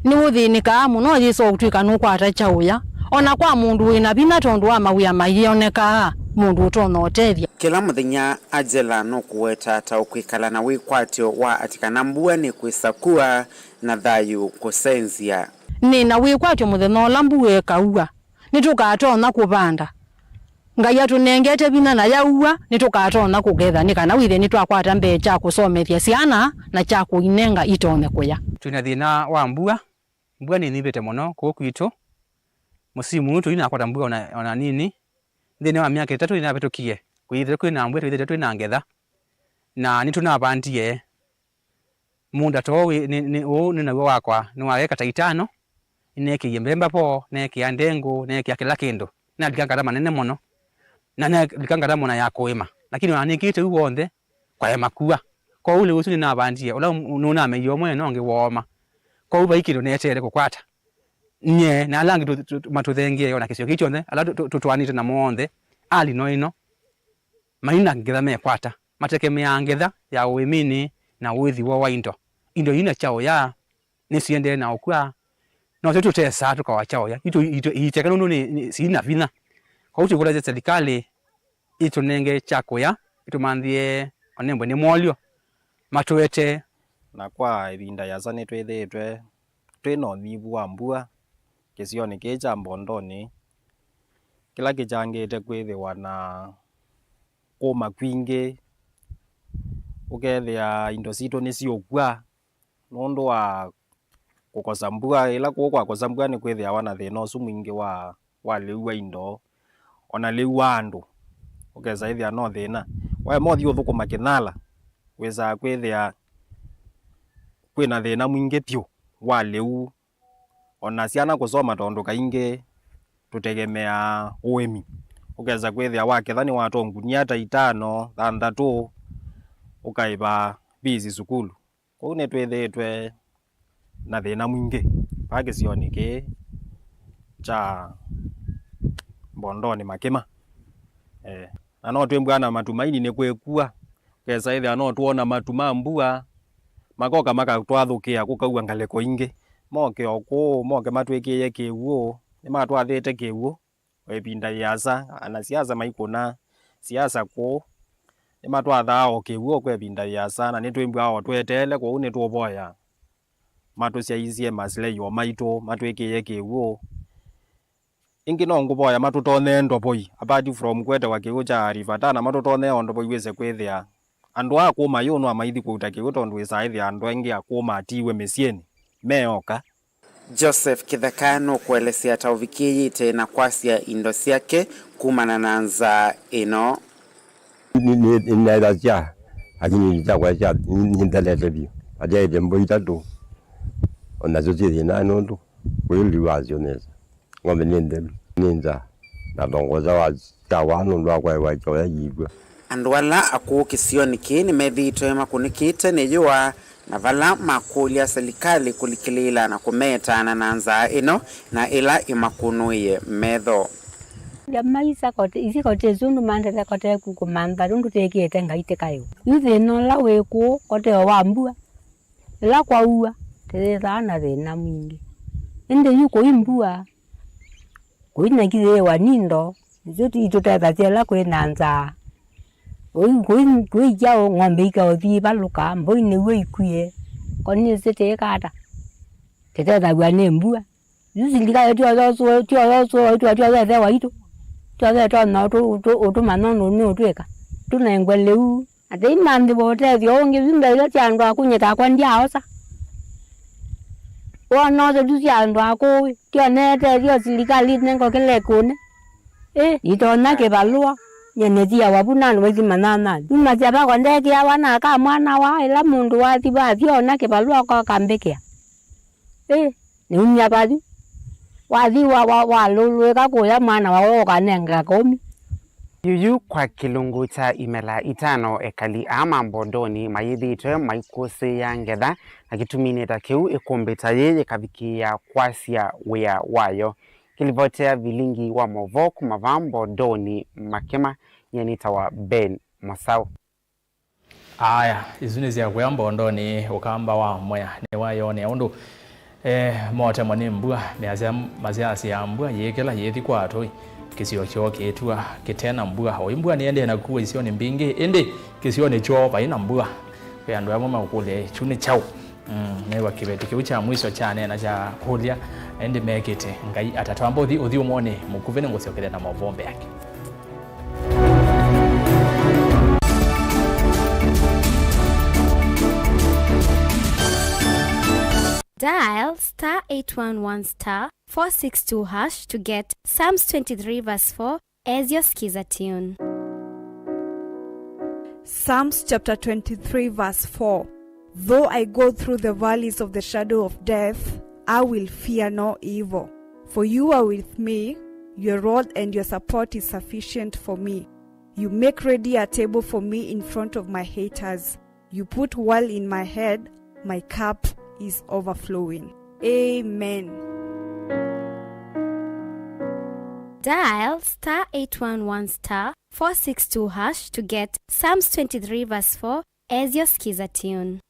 Nĩũthĩnĩkaa mũno yĩsa ũtw'ĩka nũkwata kyaũya, o na kwa mũndũ wĩ na vinya tondũ wa mawĩa mayĩonekaa mũndũ ũtonya ũtethya. Kĩla mũthenya, Angela nũkũweta ta ũkwĩkala na wĩkwatyo wa atĩ kana mbua nĩkwĩsa kua na thayũ kũsenzya. Nĩ na wĩkwatyo mũthenya ũla mbua ĩkaua, nĩtũkatonya kũvanda. Ngai atũnengete vinya, na yaua, nĩtũkatonya kũgetha, nĩ kana wĩthĩe nĩtwakwata mbee kya kũsomethya syana na kya kũinenga itonye kũya. Twĩ na thĩna wa mbua. Mbua nĩnyivĩte mũno kũũ kwitũ. Mũsimu ũyũ tũinakwata mbua ona, ona nini. Nthĩnĩ wa myaka ĩtatũ ĩnavĩtũkie, kwĩthĩte kwĩ na mbua, twĩthĩte twĩ na ngetha, na nĩtũnavandie. Mũũnda ta ũũ wĩ, nĩ, nĩ, ũũ nĩ naw'o wakwa, nĩ wa eka ta itano. Nĩneekĩie mbemba vo, neekĩa ndengũ, neekĩa kĩla kĩndũ. Nalika ngarama nene mũno. Na nalika ngarama ona ya kũĩma. Lakini ona nĩkĩte ũu w'onthe, kwaema kua. Kwoou lĩu ũsu nĩnavandie, ũla nũnameie ũmwe na ũngĩ wooma. Kwoou vai kĩndũ neteele kũkwata. Nyie na ala angĩ tũ-, tũ-, matũthengeeie o na kĩsio kĩu kyonthe, ala tũ-, tũ-, tũtwaanĩte namo onthe, ali no ĩno, mai na ngetha mekwata. Matekemeaa ngetha ya ũĩmĩnĩ na ũĩthi woo wa indo. Indo ina kyaũya nĩsiendee na ũkw'a, no tyo tũtesaa tũkawa kyaũya. Itũ, itũ, iiteke nũndũ nĩ, nĩ, sina vinya. Kwoou twĩkũlasya silikalĩ ĩtũnenge kya kũya, ĩtũmanthĩe onembwe nĩ molyo, matũete. Na kwa ĩvinda yasa nĩtwĩthĩĩtwe twĩ na ũnyivu wa mbua kĩsionĩ kĩĩ kya Mbondonĩ, kĩla kĩkyangĩte kwĩthĩwa na kũma kwingĩ, ũkethĩa indo sitũ nĩsiũkw'a nũndũ wa kũkosa mbua. Ĩla kũũ kwakosa mbua nĩkwĩthĩawa na thĩna ũsu mwingĩ wa, wa lĩu wa indo, o na lĩu wa andũ, ũkesa ĩthĩa no thĩna. Waema ũthi ũthũkũma kĩnyala, wĩsaa kwĩthĩa kwĩ na thĩna mwingĩ vyũ wa lĩu. O na syana kũsoma, tondũ kaingĩ tũtegemeaa ũĩmi. Ũkesa kwĩthĩa waketha nĩwatwa ngunia ta itano, thanthatũ, ũkaĩva fees sukulu. Kwoou nĩtwĩthĩĩtwe na thĩna mwingĩ vaa kĩsionĩ kĩĩ kya Mbondonĩ Makĩma. Eh, na no twĩmbwaa na matumaini nĩ kwĩkua. Ũkesa ĩthĩa no twona matu ma mbua, makoka makatwathũkĩa kũkaua ngalĩko ingĩ. Moke o kũũ, moke matwĩkĩĩe kĩw'ũ, nĩmatwathĩte kĩw'ũ. O ĩvinda yĩasa, anasiasa maikũna siasa kũũ, nĩmatwathaa o kĩw'ũ kwa ĩvinda yĩasa, na nĩtwĩmbwaa o tweteele, kwoou nĩtũũvoya matũsyaisye masilai o maitũ, matwĩkĩĩe kĩw'ũ. Ĩngĩ no ngũvoya matũtonyee ndovoi, apart from kũetewa kĩw'ũ kya River Tana, matũtonyee o ndovoi wĩse kwĩthĩa andũ aa kũma yu no amaithi kũuta kĩw'ũ, tondũ wĩsaa ĩthĩa andũ aingĩ akũũ matiiwe mĩsyĩnĩ me oka. Joseph Kĩtheka nũkũelesya ta ũvikĩĩte na kwasya indo syake kumana na nzaa ĩno. Nĩ- nĩ- Nĩnaĩthasya, lakini indo syakwa sya- nĩ- nĩnthelete vyũ. Atyaĩte mbũi itatũ, o nasyo syĩ thĩna nũndũ kũyũ liu wasyo nesa. Ng'ombe nĩ nthelu, nĩ nzaa, na thongoza wa kyawa nũndũ wa kwaĩwa kyoya yĩkw'a. Andũ ala akũũ kĩsionĩ kĩĩ nĩmethĩĩtwe makũnĩkĩte nĩ yũa, na vala makũlya silikalĩ kũlikĩlĩĩla na kũmeetaana na nzaa ĩno na ĩla ĩmakũnũĩe metho. Ndamaisa kote, isi kote isu ndũmantete kote ku kũmantha, nũndũ tĩkĩte Ngai tĩkaĩwa. Yu thĩna ũla wĩ kũũ, kote o wa mbua. Ĩla kwaua, tĩyĩthaa na thĩna mwingĩ. Ĩndĩ yu kũi mbua, kũi na kĩyĩĩwa nĩ indo, nĩsyo itũtethasya ĩla kwĩ na nzaa. Ũi kũi, kũi kyaũ, ng'ombe ikaũthi ivalũka, mbũi nĩw'o ikwie, ko nĩsĩ tĩĩka ata? Tĩtethaw'a nĩ mbua. Yu silikalĩ tyoyosũe, tyoyosũe, tyoyosũe ĩthe waitũ. Tyoyosũe ũtũmanya ũndũ nĩ ũtwĩka. Tũnengwe lĩu. Atĩ imanthĩwa ũtethyo ũngĩ, yu mbesa sya andũ akũnyĩ takwa ndyaaosa. Wona ũtethyo sya andũ akũũ, ĩ, tyo neetethyo silikalĩ nengo kĩla ĩkũne. Ĩ, itonya kĩvalũa, nyene thiawa vu na andũ maithi manyanyanĩ. Yumasya vakwa ndekĩawa na aka mwana wa, ĩla mũndũ wathi wathi ona kĩvalũa ko akambĩkĩa. Ĩ, nĩumya vathi. Wathi wa, wa, walũlũĩka kũya mwana wa ũkanenga kaũmi. Yuyu kwa kĩlungu kya imela itano, ekali aa ma Mbondoni mayĩthĩĩtwe maikũsĩĩa ngetha, na kĩtumi nĩ ta kĩu ĩkũmbĩ ta yĩĩ yĩkavikĩĩa kwasya wĩa wayo. Kĩlivotea vilingi wa maũvoo kuma vaa Mbondoni Makema, nyie nĩtawa Ben Mosau. Aya, isu nĩ sya kũya Mbondoni, ũkamba wa mwea nĩwayonea ũndũ, eh, motemwa nĩ mbua, measya, masyasya mbua yĩkĩla yĩthi kwa atũi, kĩsio kyoo kĩĩtw'a kĩte na mbua. Oyu mbua nĩendee na kua isionĩ mbingĩ, ĩndĩ kĩsionĩ kyoo vai na mbua. Ve andũ amwe meũkũlya, "Kyu nĩ kyaũ?" Mm, nĩw'a kĩveti kĩu kya mwiso kyaneena kyakũlya, ĩndĩ mekĩte Ngai ata? Twamba ũthi ũthyũmũonĩ mũkuvĩ, nĩngũsyokethya na maũvoo mbeange. Dial star eight one one star four six two hash to get Psalms twenty-three verse four as your skiza tune. Psalms chapter twenty-three, verse four. Though I go through the valleys of the shadow of death, I will fear no evil. For you are with me, your rod and your support is sufficient for me. You make ready a table for me in front of my haters. You put oil in my head, my cup is overflowing. Amen. Dial star eight one one star four six two hash to get Psalms twenty-three verse four as your skiza tune.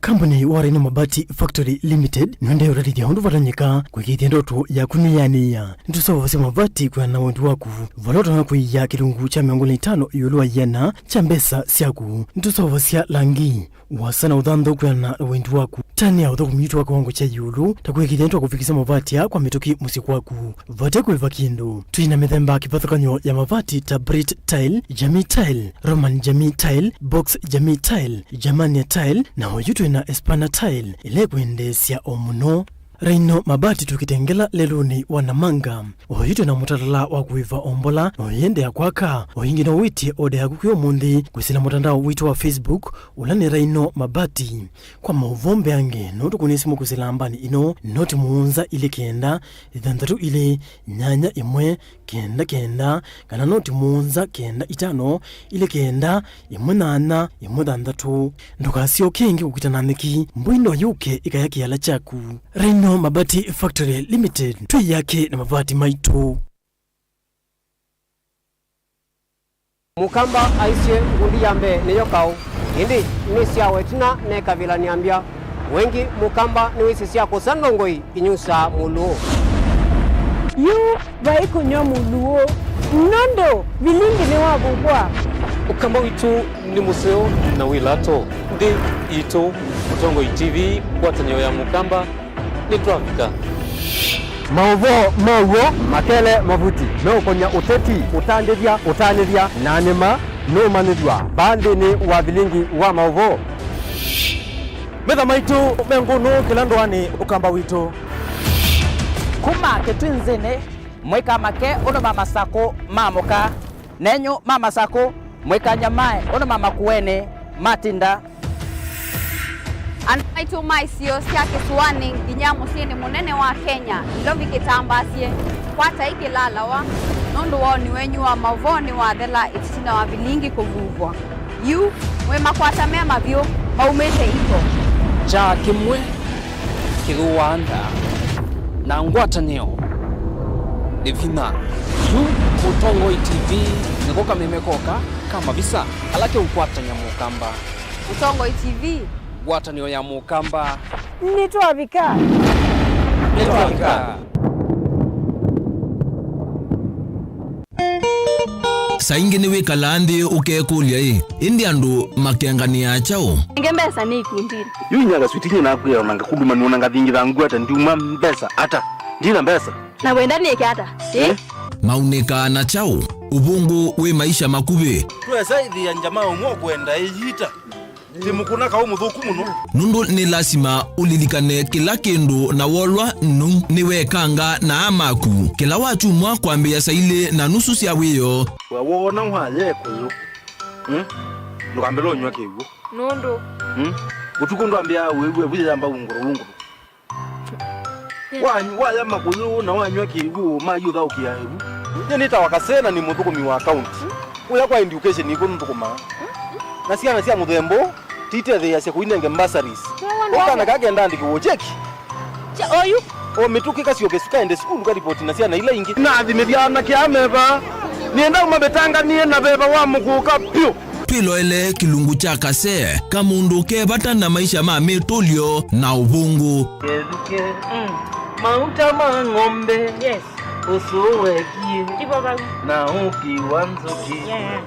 Kambuni wa Rhino Mabati Factory Limited nĩũendee ũtatĩthya ũndũ vatonyeka kũĩkĩĩthya ndoto yaku nĩyanĩĩa. Nĩtũseũvasya mavati kwĩana na wendi waku, vala ũtonya kũia kĩlungu kya mĩongo ĩlĩ na itano ĩũlũ wa ĩana kya mbesa syaku. Nĩtũseũvasya langi, ũasa na ũthanthau kwĩana na wendi waku. Tanĩa ũthũkũmi witũ wa kĩwango kya ĩũlũ, ta kũĩkĩĩthya nĩtwakũvikĩsya mavati aa kwa mĩtũkĩ mũsyĩ kwaku. Vate kũĩva kĩndũ. Twĩ na mĩthemba kĩvathũkany'o ya mavati ta Brit Tile, Jamii Tile, Roman Jamii Tile, Box Jamii Tile, Germania Tile, na oyu twĩ na Espana Tile, ĩla ĩkwendeesya o mũno. Rhino Mabati tũkĩte Ngela lelũnĩ wa Namanga. Oyu twĩ na mũtalatala wa kũĩva o mbola, na ũyĩendea kwaka. O ĩngĩ no wĩtye oda yaku kwĩ ũmũnthĩ, kwĩsĩla mũtandao witũ wa Facebook, ũla nĩ Rhino Mabati. Kwa maũvoo mbeange, no tũkũnĩe simũ kwĩsĩla nambani ĩno, noti mũonza ilĩ kenda, ĩthanthatũ ilĩ, nyanya ĩmwe, kenda kenda, kana noti mũonza kenda itano, ilĩ kenda, ĩmwe nyanya, ĩmwe thanthatũ. Ndũkasyoke ĩngĩ kũkita na nyeki, mbũi no yũke ĩkaya kĩala kyaku. Rhino Mabati Factory Limited, twĩ yake na mavati maitũ. Mũkamba aisye ngundi ya mbee nĩyo kaũ, ĩndĩ nĩ syawa ĩtina nekavĩla nĩambya. Wengĩ Mũkamba nĩwĩsĩ sya kũsa ndongoi inyusaa mũlũũ. Yu vai kũnyw'a mũlũũ, nũndũ vilingi nĩwavuvwa. Ũkamba witũ nĩ mũseo na wĩ lato. Nthĩ itũ, Mũtongoi T V, ngwatanĩo ya Mũkamba. Nĩtwavika. Maũvoo ma w'o makele mavuti meũkonya ũteti, ũtandĩthya, ũtanĩthya, na nĩma nũũmanyĩthw'a vaa nthĩnĩ wa vilingi wa maũvoo. Metha maitũ me ngũnũ kĩla ndũanĩ Ũkamba witũ. Kuma kĩtwinzĩnĩ, mũikamake ũndũ ma masakũ ma mũka. Nenyu ma Masakũ, mũikanyamae ũndũ ma Makueni matinda. Andũ maitũ ma isio sya kĩsũanĩ nginya mũsyĩnĩ mũnene wa Kenya, Nairobi kĩtambaasye, kwatai kĩlalawa, nũndũ woni wenyu wa maũvoo nĩwathela ĩtina wa vilingi kũvuvwa. Yu, mwĩ makwata me mavyũ maumĩte iko. Kyaa kĩmwe kĩthũaa nda, na ngwatanĩo nĩ vinya. Yu Mũtongoi T V nĩko kameme koka ka mavisa ala keũkwatany'a Mũkamba. Mũtongoi T V. Ngwatanĩo ya Mũkamba. Nĩtwavika. Nĩtwavika. Saa ingĩ nĩwĩkalaa nthĩ ũkekũlya-ĩ, ĩndĩ andũ makenganĩaa kyaũ? Nenge mbesa nĩ ikundinĩ. Yu inyaka switi nyie nakwĩa ona ngakũluma nĩona ngathingitha ngweta ndiuma mbesa ata? Ndina mbesa. Na wenda nĩke ata? Ĩ? Maunĩkaa na kyaũ? Ũvũngũ wĩ maisha makuvĩ. Twesa ĩthĩa njama ũmwe ũkwenda ĩyita. Ti mũkũna kaũ mũthũku mũno. Nũndũ nĩ lasima ũlilikane kĩla kĩndũ na wolwa nũu nĩwekanga na aa maku. Kĩla wakyumwa kwambĩĩa saa ilĩ na nusu sya wĩoo. We woona waya ĩkũyũ? Hmm? Ndũkambĩle ũnyw'a kĩw'ũ. Nũndũ? Hmm? Ũtukũ ndwambĩaa wĩw'e vu yĩyamba ungũrũ ungũrũ. Wanyu-, waya makũyũ na wanywa kĩw'ũ, mayũthaũkĩa ĩvu. Nyie nĩtawa Kasena, nĩ mũthũkũmi wa kaunti. Ũya kwa education ĩkw'ũ nũthũkũmaa. Na syana sya mũthemba ũũ, titetheeasya kũinenge bursaries. Ũkana kaa kenda andĩkĩw'e cheki. Oyu. O mĩtũkĩ kasyoke sukaende sukulu karipoti na syana ila ingĩ. Nathimĩthya anake ameva. Nĩenda ũmavetanganie na veva wa mũkũka pyũ. Twĩloele kĩlungu kya kase ka mũndũ ke vata na maisha ma mĩtũlyo na ũvũngũ. Kethukye mauta ma ng'ombe. Yes. Ũsũ wekie. Ivo vau. Na ũki wa nzũkĩ. Yeah.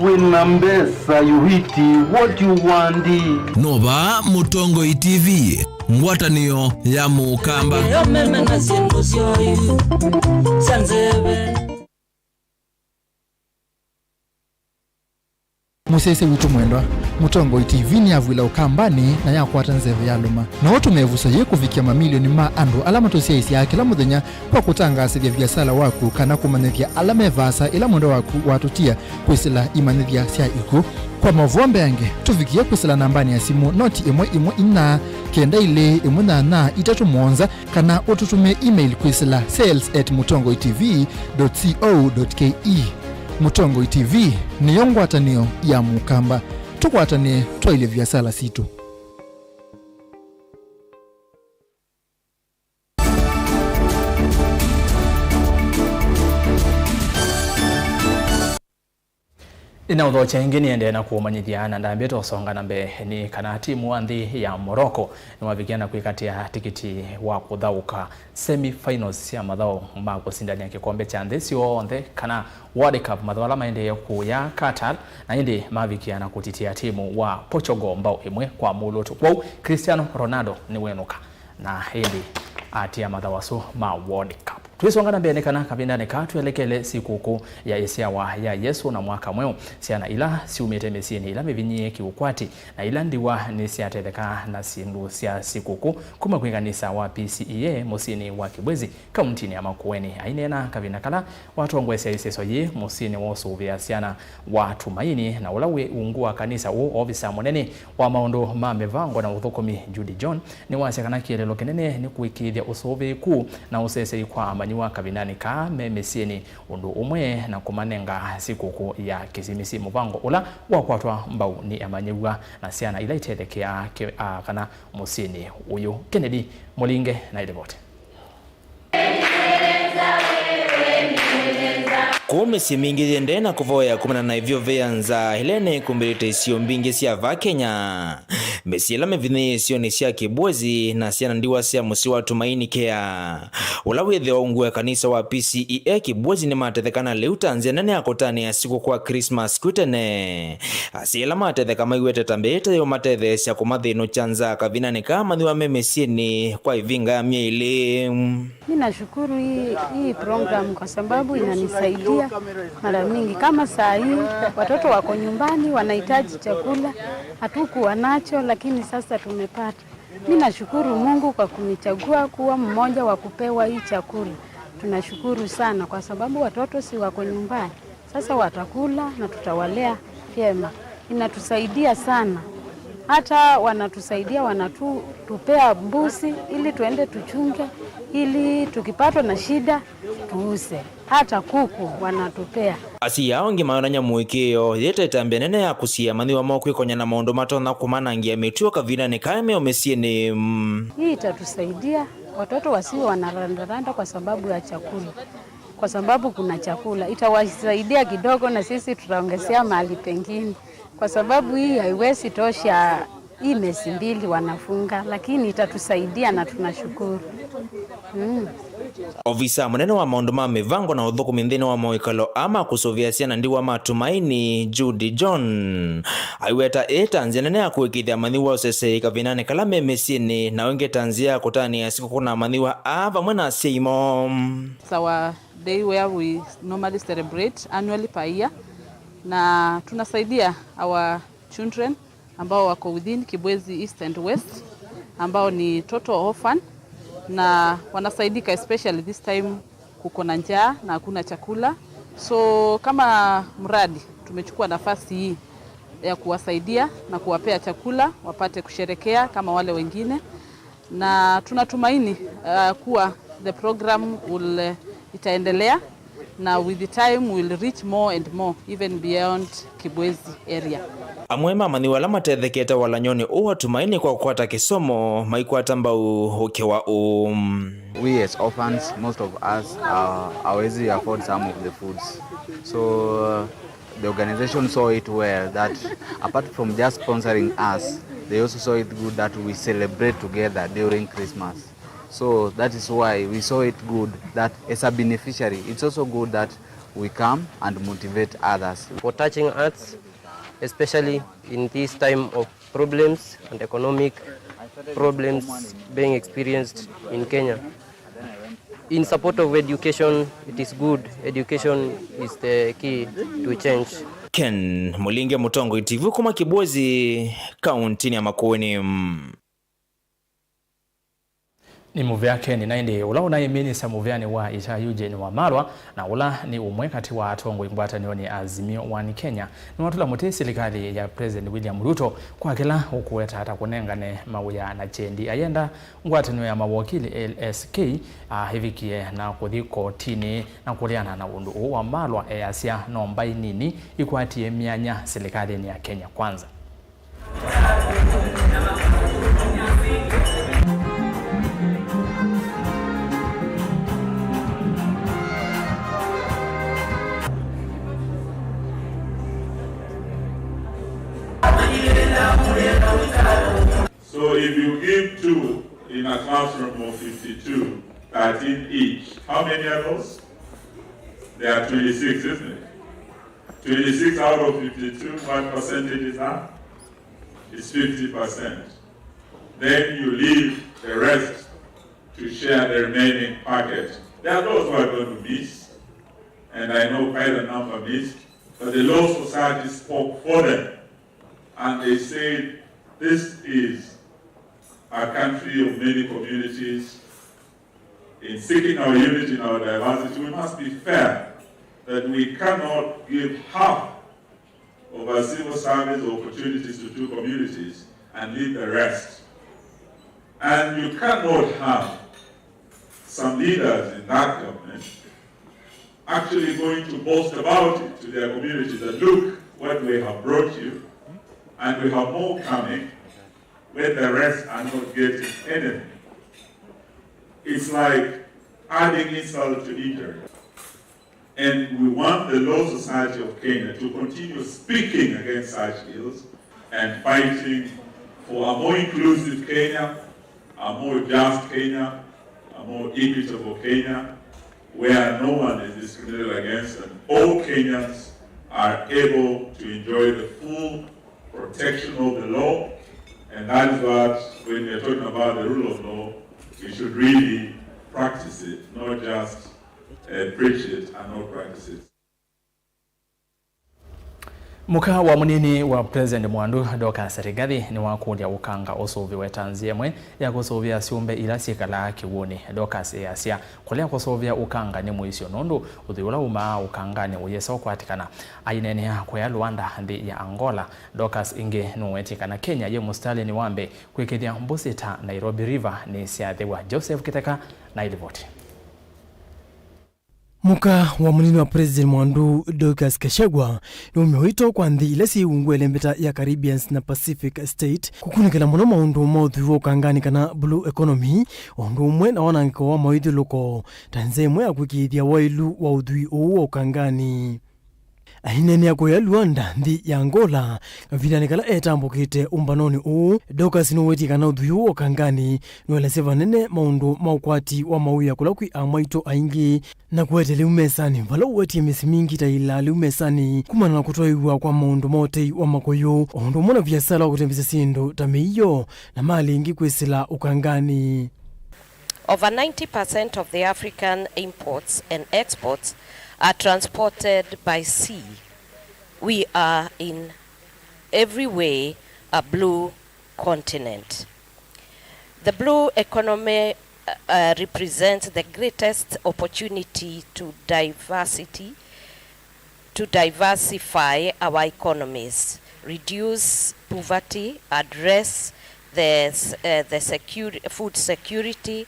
Wĩna mbesa, you eat what you want. Nova Mũtongoi T V, ngwatanĩo ya Mũkamba. Yo meme na syĩndũ syoyu sya nzeve. Mũsyaĩĩsya witũ mwendwa, Mũtongoi T V nĩyavw'ĩla Ũkambanĩ na yakwata nzeve ya lũma. No ũtũme ĩvuso yĩĩ kũvikĩa mamilioni ma andũ ala matũsyaĩĩsyaa kĩla mũthenya kwa kũtangaasĩthya viasala waku kana kũmanyĩthya ala me vaasa ĩla mwendwa waku watũtia kwĩsĩla imanyĩthya sya ikw'ũ. Kwa maũvoo mbeange, tũvikĩe kwĩsĩla nambanĩ ya simũ noti ĩmwe ĩmwe inya kenda ilĩ ĩmwe nyanya itatũ mũonza, kana ũtũtũmĩe email kwĩsĩla sales at mũtongoi T V dot co dot K E. Mũtongoi T V nĩyo ngwatanĩo ya Mũkamba. Tũkwatanĩe twaĩlye viasala sitũ. Nĩnaũthokya ĩngĩ nĩendee na kũũmanyĩthya, na ndambĩte ũsonga na mbee, nĩ kana timu wa nthĩ ya Morocco nĩwavikie na kwĩkatĩa tikiti wa kũthaũka semi finals sya mathaũ ma kũsindany'a kĩkombe kya nthĩ syonthe, kana World Cup, mathaũ ala maendee kũya Qatar, na ĩndĩ mavikia na kũtitia timu wa Portugal mbao ĩmwe kwa mũlũtũ. Kwoou Cristiano Ronaldo nĩwenũka na ĩndĩ atia mathaũ asu ma World Cup. Twĩsonga na mbee nĩ kana kavindanĩ kaa twelekele sikũkũ ya ĩsyawa ya Yesũ na mwaka mweũ, syana ila syumĩte mĩsyĩnĩ ĩla mĩvinyĩĩe kĩũkwati na ila ndiwa nĩsyatetheka na syĩndũ sya sikũkũ kuma kwĩ kanisa wa P C E A mũsyĩnĩ wa Kibwezi, kauntinĩ ya Makueni. Aineena kavinda kala watongoesya ĩseso yĩĩ mũsyĩnĩ wa ũsũvĩa syana wa Tumaini, na ũla wĩ ungu wa kanisa ũũ, ovisa mũnene wa maũndũ ma mĩvango na ũthũkũmi Judy John, nĩwasya kana kĩeleelo kĩnene nĩ kũĩkĩĩthya ũsũvĩĩku na ũsesei kwa amanyĩw'a kavindanĩ kaa me mĩsyĩnĩ, ũndũ ũmwe na kũmanenga sikũkũ ya Kĩsimisi, mũvango ũla wakwatwa mbau nĩ amanyĩw'a na syana ila itethekeaa kĩ-, a, kana mũsyĩnĩ ũyũ. Kennedy Mũlinge na ĩlivoti. Kũu mĩsyĩ mingĩ yĩendee na kũvoya kumana na ĩvyũvĩa nzaa ĩla ĩnĩkũmbĩlĩte isio mbingĩ sya vaa Kenya. Mĩsyĩ ĩla mĩvinyĩĩe isionĩ sya Kibwezi na syana ndiwa sya mũsyĩ wa Tumaini Care, ũla wĩthĩwa ungu wa kanisa wa P C E A Kibwezi, nĩmatetheka na lĩu ta nzĩa nene ya kũtanĩa sikũkũ kwa Christmas kwĩ tene. Asyai ala matetheka maiw'ĩte ta mbee ĩte yũmatetheesya kũmathĩnũkya nzaa kavindanĩ kaa mathiwa me mĩsyĩnĩ kwa ĩvinga ya myei ĩlĩ. Mi nashukuru hii, hii program kwa sababu inanisaidia mara mingi. Kama saa hii, watoto wako nyumbani, wanahitaji chakula, hatukuwa nacho, lakini sasa tumepata. Mi nashukuru Mungu kwa kunichagua kuwa mmoja wa kupewa hii chakula. Tunashukuru sana kwa sababu watoto si wako nyumbani. Sasa watakula na tutawalea vyema. Inatusaidia sana. Hata wanatusaidia, wanatupea mbuzi ili tuende tuchunge, ili tukipatwa na shida, tuuze. Hata kuku wanatupea. Asyai aa angĩ mayonany'a mũĩkĩĩo yĩ ta ĩtambya nene ya kũsiĩĩa mathiwa moo kwĩkonya na maũndũ matonya kũmanangĩa mĩtuo kavindanĩ kaa me o mĩsyĩnĩ. Hii itatusaidia watoto wasiwe wanarandaranda kwa sababu ya chakula. Kwa sababu kuna chakula, itawasaidia kidogo na sisi tutaongezea mahali pengine. Kwa sababu hii haiwezi tosha hii mesi mbili wanafunga, lakini itatusaidia na tunashukuru. Mm. Ovisa mũnene wa maũndũ ma mĩvango na ũthũkũmi nthĩnĩ wa mawĩkalo aa ma kũsũvĩa syana ndiwa ma Tumaini, Judy John, aiweta ĩĩ ta nzĩa nene ya kũĩkĩĩthya mathiwa ũsesei kavindanĩ kala me mĩsyĩnĩ, na ĩngĩ ta nzĩa ya kũtanĩa sikũkũ na mathiwa aa vamwe na asyai moo. It's our day where we normally celebrate annually per year, na tunasaidia our children ambao wako within Kibwezi East and West, ambao ni total orphan, na wanasaidika, especially this time kuko na njaa na hakuna chakula. So kama mradi tumechukua nafasi hii ya kuwasaidia na kuwapea chakula wapate kusherekea kama wale wengine. Na tunatumaini, uh, kuwa the program will, uh, itaendelea, na with the time will reach more and more, even beyond Kibwezi area. Amwe ma amanyĩw'a ala matethekete walany'onĩ ũũ wa Tumaini kwa kũkwata kĩsomo maikwata mbau ũkĩ wa ũũ. We as orphans, most of us are, hawezi afford some of the foods. So, uh, the organization saw it well that apart from just sponsoring us, they also saw it good that we celebrate together during Christmas. So that is why we saw it good that as a beneficiary, it's also good that we come and motivate others. For touching arts, especially in this time of problems and economic problems being experienced in Kenya. In support of education, it is good. Education is the key to change. Ken Mulinge, Mũtongoi T V, kuma Kibwezi, kaunti ya Makueni. Nĩ mũvea Ken, na ĩndĩ ũla ũnaĩ minista mũveanĩ wa ita Eugene Wamalwa, na ũla nĩ ũmwe katĩ wa atongoi ngwatanĩonĩ Azimio One Kenya, nĩwatũla mũtĩ silikalĩ ya President William Ruto kwa kĩla ũkũweta ta kũnengane mawĩa na kyendi. Ayenda ngwatanĩo ya mawokili L S K, ah, ĩvikie na kũthi kotinĩ na kũleana na ũndũ ũũ. Wamalwa easya no mbaĩ nini ikwatie myanya silikalĩnĩ ya Kenya Kwanza. So if you give two in a classroom of fifty-two, thirteen each, how many are those? There are twenty-six, isn't it? Twenty-six out of fifty-two, what percentage is that? It's fifty percent. Then you leave the rest to share the remaining packet. There are those who are going to miss, and I know quite a number missed, but the Law Society spoke for them, and they said, "This is a country of many communities. In seeking our unity and our diversity, we must be fair that we cannot give half of our civil service opportunities to two communities and leave the rest." And you cannot have some leaders in that government actually going to boast about it to their community that, "Look what we have brought you, and we have more coming," when the rest are not getting anything. It's like adding insult to injury. And we want the Law Society of Kenya to continue speaking against such ills and fighting for a more inclusive Kenya, a more just Kenya, a more equitable Kenya, where no one is discriminated against and all Kenyans are able to enjoy the full protection of the law, and that is what, when we are talking about the rule of law, we should really practice it, not just, uh, preach it and not practice it. Mũka wa mũnini wa President Mwandu, Dorcas Rigathi, nĩwakũlya ũkanga ũsũvĩwe ta nzĩa ĩmwe ya kũsũvĩa syũmbe ila syĩkalaa kĩw'ũnĩ. Dorcas easya kũlea kũsũvĩa ũkanga nĩ mũisyo, nũndũ ũthwii ũla umaa ũkanganĩ ũyĩsa ũkwatĩkana. Aineenea kũya Luanda, nthĩ ya Angola, Dorcas ĩngĩ nũwetie kana Kenya yĩ mũsitalĩnĩ wa mbee kwĩkĩthya mbũsĩ ta Nairobi River nĩsyathĩwa. Joseph Kĩtheka na ĩlivoti. Mũka wa mũnini wa President Mwandu, Dorcas Gachagua, nĩwaumya ũito kwa nthĩ ila syĩ ungu wa ĩlembeta ya Caribbean na Pacific State kũkunĩkĩla mũno maũndũ ma ũthwii wa ũkanganĩ kana blue economy, o ũndũ ũmwe na wanangĩko wa mawĩthyũlũko ta nzĩa ĩmwe ya kwĩkĩĩthya waĩlu wa ũthwii ũũ wa ũkanganĩ. Aineenea kũya Luanda, nthĩ ya Angola, kavindanĩ kala etambũkĩte ũmbanonĩ ũũ, Dorcas nũwetie kana ũthwii ũũ wa ũkanganĩ nũelesye vanene maũndũ ma ũkwati wa mawĩa kũla kwĩ amwaitũ aingĩ, na kũete lĩu mesanĩ, vala ũwetie mĩsyĩ mingĩ ta ĩilaa lĩu mesanĩ kumana na kũtwaĩw'a kwa maũndũ ma ũtei wa makũyũ, o ũndũ ũmwe na viasala wa kũtembesya syĩndũ ta mĩio na malĩ ĩngĩ kwĩsĩla ũkanganĩ. Over ninety percent of the African imports and exports are transported by sea. We are in every way a blue continent. The blue economy, uh, uh, represents the greatest opportunity to diversity, to diversify our economies, reduce poverty, address the, s- uh, the secur- food security,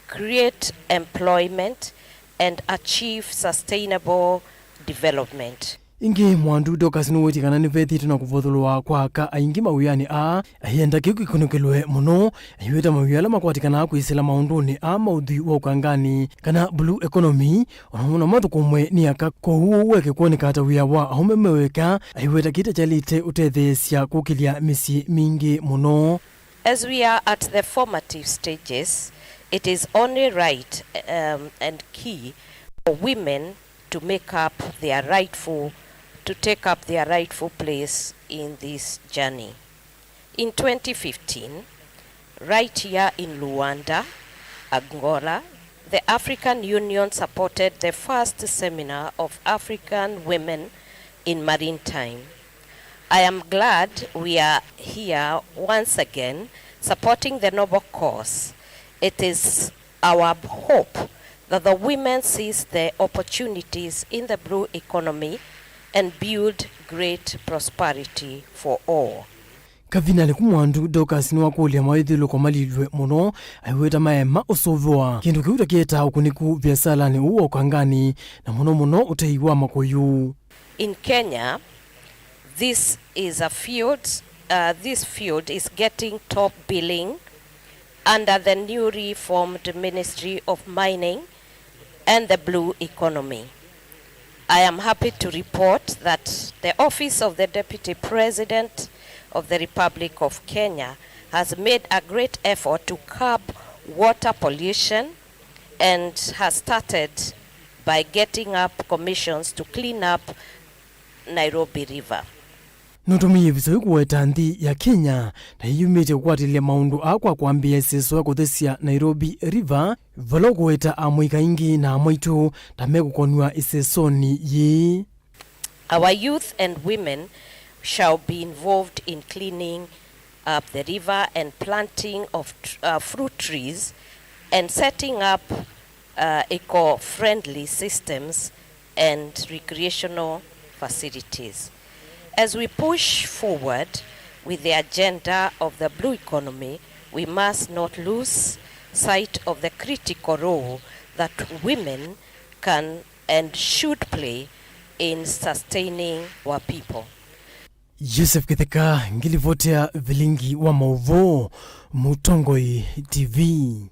create employment, and achieve sustainable development. Ĩngĩ, Mwandu Dorcas nĩwĩtie kana nĩvethĩĩtwe na kũvothũlwa kwa aka aingĩ mawĩanĩ aa, ayenda kĩu kĩkunĩkĩlwe mũno, aiweta mawĩa ala makwatĩkanaa kwĩsĩla maũndũnĩ aa ma ũthwii wa ũkangani, kana blue economy, o na mo no mathũkũmwe nĩ aka. Kwoou ũu weke kwoneka ta wĩa wa aũme me weka, aiweta kĩta kyalĩte ũtetheesya kũkĩlya mĩsyĩ mingĩ mũno. As we are at the formative stages, it is only right, um, and key for women to make up their rightful, to take up their rightful place in this journey. In twenty fifteen, right here in Luanda, Angola, the African Union supported the first seminar of African women in maritime. I am glad we are here once again supporting the noble cause. It is our hope that the women seize the opportunities in the blue economy and build great prosperity for all. Kavindanĩ kau, Mwandu Dorcas nĩwakũlya maĩthĩlũko malilw'e mũno, aiweta maema ũsũvĩwa, kĩndũ kĩu ta kĩetaa ũkunĩku viasalanĩ ũũ wa ũkangani, na mũno mũno ũtei wa makũyũ. In Kenya, this is a field, uh, this field is getting top billing under the newly formed Ministry of Mining and the Blue Economy. I am happy to report that the Office of the Deputy President of the Republic of Kenya has made a great effort to curb water pollution and has started by getting up commissions to clean up Nairobi River. Nũtũmĩie ĩvisa yĩu kũweta nthĩ ya Kenya ta ĩyumĩtye kũkwatĩlya maũndũ aa kwa kwambĩĩa ĩseso ya kũthesya Nairobi River, vala ũkũweta amũika aingĩ na amwaitũ ta mekũkonw'a ĩsesonĩ yĩĩ. Our youth and women shall be involved in cleaning up the river and planting of tr- uh, fruit trees and setting up uh, eco-friendly systems and recreational facilities. As we push forward with the agenda of the blue economy, we must not lose sight of the critical role that women can and should play in sustaining our people. Joseph Kitheka, ngilivoti ya vilingi wa maũvoo, Mũtongoi T V.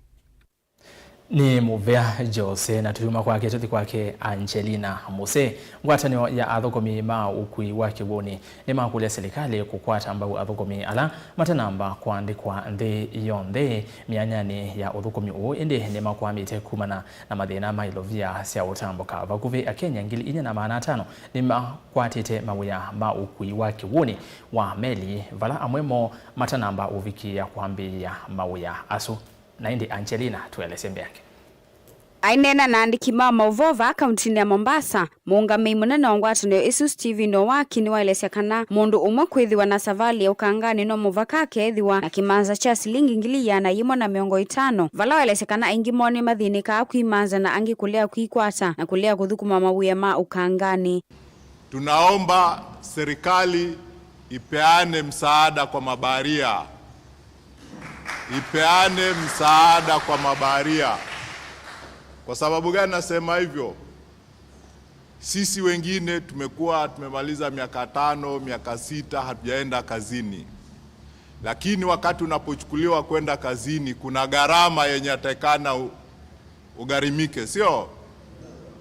Nĩ mũvea Jose, na tũyuma kwake tũthi kwake Angelina Muse. Ngwatanĩo ya athũkũmi ma ũkui wa kĩw'ũnĩ nĩmakũlya silikalĩ kũkwata mbau athũkũmi ala matanamba kũandĩkwa nthĩ yonthe myanyanĩ ya ũthũkũmi ũũ, ĩndĩ nĩmakwamĩte kumana na mathĩna ma ilovia sya ũtambũka. Vakuvĩ Akenya ngili inya na maana atano nĩmakwatĩte mawĩa ma ũkui wa kĩw'ũnĩ wa meli, vala amwe moo matanamba ũvikĩĩa kwambĩĩa mawĩa asu. Na ĩndĩ Angelina tũelesye mbeange. Aineena na andĩki ma maũvoo vaa kauntinĩ ya Mombasa, mũũngamĩi mũnene wa ngwatanĩo ĩsu Stephen Owaki nĩwaelesya kana mũndũ ũmwe kwĩthĩwa na savalĩ ya ũkanganĩ no mũvaka akeethĩwa na kĩmanza kya silingi ngili ĩana yĩmwe na mĩongo ĩtano, vala waelesya kana aingĩ moo nĩmathĩnĩkaa kwĩmanza na angĩ kũlea kwĩkwata na kũlea kũthũkũma mawĩa ma ũkanganĩ. Tunaomba serikali ipeane msaada kwa mabaharia. Ipeane msaada kwa mabaharia. Kwa sababu gani nasema hivyo? Sisi wengine tumekuwa tumemaliza miaka tano, miaka sita, hatujaenda kazini. Lakini wakati unapochukuliwa kwenda kazini, kuna gharama yenye atakana u- ugharimike, sio?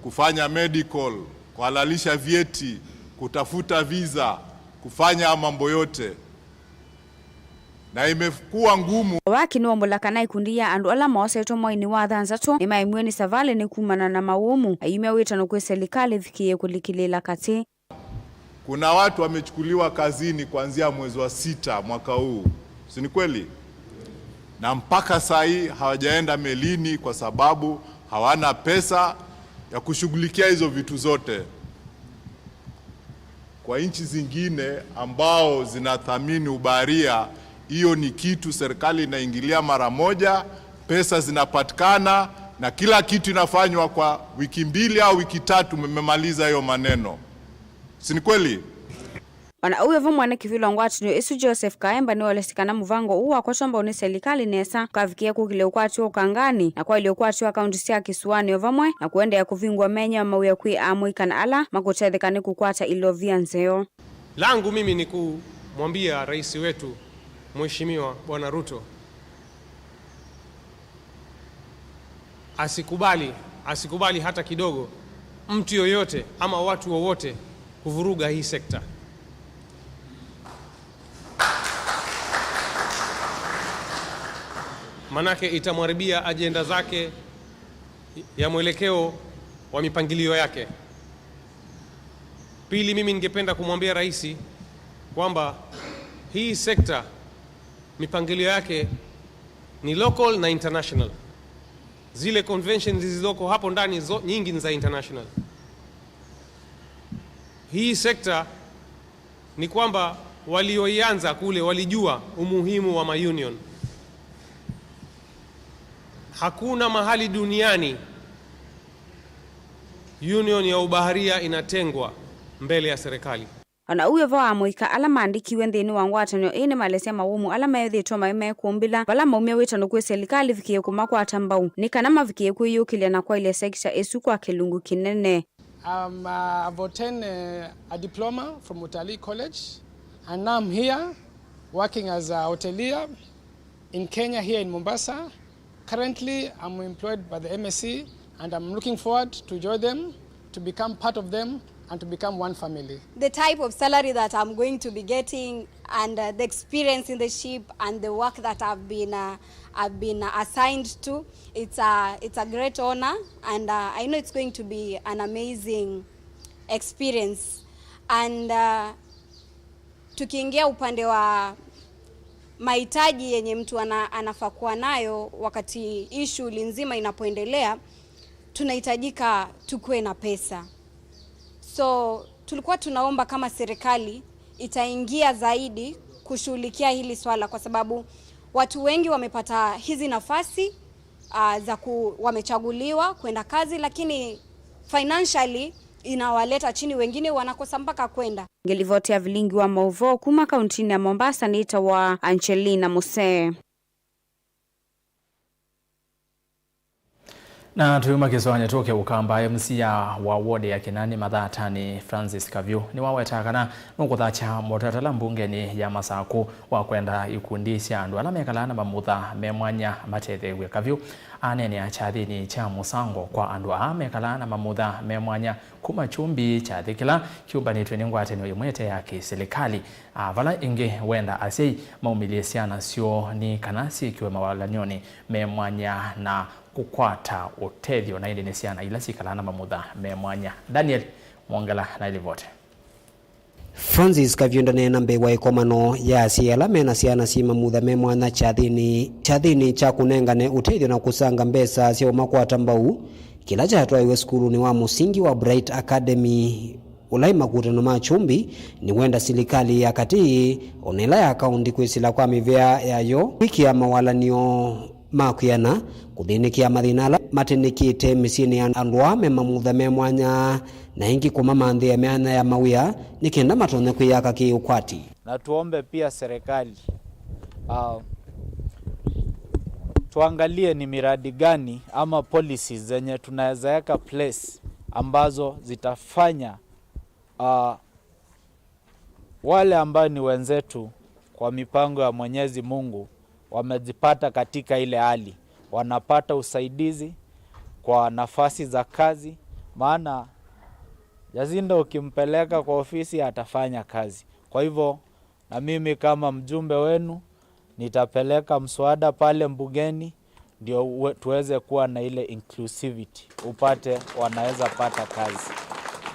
Kufanya medical, kuhalalisha vyeti, kutafuta visa, kufanya mambo yote. Na imekuwa ngumu. Owaki nĩwaumbũla kana ikundi ya andũ ala moosetwe mweinĩ wa thanthatũ nĩmaemiwe nĩ savalĩ nĩ kumana na mawũmu, ayumya wĩtano kwĩ selikalĩ ĩvikĩĩe kũlikĩlĩĩla katĩ. Kuna watu wamechukuliwa kazini kuanzia mwezi wa sita mwaka huu, si ni kweli? Na mpaka saa hii hawajaenda melini kwa sababu hawana pesa ya kushughulikia hizo vitu zote. Kwa nchi zingine ambao zinathamini ubaharia, hiyo ni kitu serikali inaingilia mara moja, pesa zinapatikana na kila kitu inafanywa kwa wiki mbili au wiki tatu, mmemaliza hiyo maneno. Si ni kweli? O na ũu ĩvo, mwene kĩvĩla wa ngwatanĩo ĩsu Joseph Kaemba nĩwaelesya kana mũvango ũũ wakwatwa mbau nĩ selikalĩ nesa ũkavikĩĩa kũkĩlya ũkwati wa ũkanganĩ na kwaĩlya ũkwati wa kaunti sya kĩsũanĩ o vamwe na kũendeea kũvingũa mĩanya ya mawĩa kwĩ amũika na ala makũtetheka nĩ kũkwata ilovia nzeo. Langu mimi ni kumwambia rais wetu, Mheshimiwa Bwana Ruto, asikubali, asikubali hata kidogo mtu yoyote ama watu wowote kuvuruga hii sekta. Manake itamharibia ajenda zake ya mwelekeo wa mipangilio yake. Pili, mimi ningependa kumwambia rais kwamba hii sekta mipangilio yake ni local na international. Zile conventions zilizoko hapo ndani zo-, nyingi ni za international. Hii sekta ni kwamba walioianza kule walijua umuhimu wa maunion. Hakuna mahali duniani union ya ubaharia inatengwa mbele ya serikali. O na ũu ĩvo, amũika ala maandĩkiwe nthĩnĩ wa ngwatanĩo ĩĩ nĩmalesya mawũmũ ala meethĩĩtwe maĩ mekũmbĩla vala maumya wĩtano kwĩ selikalĩ ĩvikĩĩe kũmakwata mbau nĩ kana mavikĩĩe kwĩyũkĩlya na kwaĩlya sekita ĩsu kwa kĩlungu kĩnene. Um, uh, I've obtained uh, a diploma from Utalii College, and now I'm here working as a hotelier in Kenya, here in Mombasa. Currently, I'm employed by the M S C, and I'm looking forward to join them, to become part of them, and to become one family. The type of salary that I'm going to be getting and uh, the experience in the ship and the work that I've been, uh, I've been assigned to, it's a, it's a great honor, and uh, I know it's going to be an amazing experience. And uh, tukiingia upande wa mahitaji yenye mtu ana, anafaa kuwa nayo wakati hii shughuli nzima inapoendelea, tunahitajika tukuwe na pesa. So tulikuwa tunaomba kama serikali itaingia zaidi kushughulikia hili swala, kwa sababu watu wengi wamepata hizi nafasi uh, za ku, wamechaguliwa kwenda kazi, lakini financially inawaleta chini, wengine wanakosa mpaka kwenda. Ngelivoti ya vilingi wa mauvoo kuma kauntinĩ ya Mombasa nĩtawa Angelina Musee. Na tũyuma kĩsoanĩ tũke Ũkamba, M C A wa ward ya Kinani Mathatani, Francis Kavyũ, nĩwawetaa kana nũkũthakya mũtalatala mbungenĩ ya Masakũ wa kwenda ikundi sya andũ ala mekalaa na mamutha me mwanya matetheew'e. Kavyũ aneenea kyathĩnĩ kya mũsango kwa andũ aa mekalaa na mamutha me mwanya kuma Kyumbi, kyathĩ kĩla kyũmbanĩtw'e nĩ ngwatanĩo ĩmwe ĩte ya kĩsilikalĩ, a, vala ĩngĩ wenda asyai maumĩlye syana syoo nĩ kana syĩkĩwe mawalany'onĩ me mwanya na kũkwata ũtethyo, na ĩndĩ nĩ syana ila syĩkalaa na mamutha me mwanya. Daniel Mwongela na ĩlivoti. Francis Kavyũ ndaneena mbee wa ĩkomano ya asyai ala mena syana syĩ mamutha me mwanya kyathĩnĩ, kyathĩnĩ kya kũnengane ũtethyo na kũsanga mbesa sya ũmakwata mbau, kĩla kyatwaĩwe sukulunĩ wa mũsingi wa Bright Academy, ũla ĩ makutano ma Kyumbi. Nĩwenda silikalĩ ya katĩ, o na ĩla ya kaunti, kwĩsĩla kwa mĩvĩa yayo, kwĩkĩa mawalany'o ma kwĩana, kũthĩnĩkĩa mathĩna ala matĩnĩkĩte mĩsyĩnĩ ya andũ aa me mamutha me mwanya, na ĩngĩ kũmamanthĩa myanya ya mawĩa nĩ kenda matonye kwĩyaka kĩ-ũkwati. Na tuombe pia serikali, ah, tuangalie ni miradi gani ama policies zenye tunaweza weka place ambazo zitafanya, ah, wale ambao ni wenzetu kwa mipango ya Mwenyezi Mungu wamejipata katika ile hali, wanapata usaidizi kwa nafasi za kazi, maana Jacinda ukimpeleka kwa ofisi atafanya kazi. Kwa hivyo, na mimi kama mjumbe wenu, nitapeleka mswada pale mbungeni, ndio uwe-, tuweze kuwa na ile inclusivity, upate wanaweza pata kazi.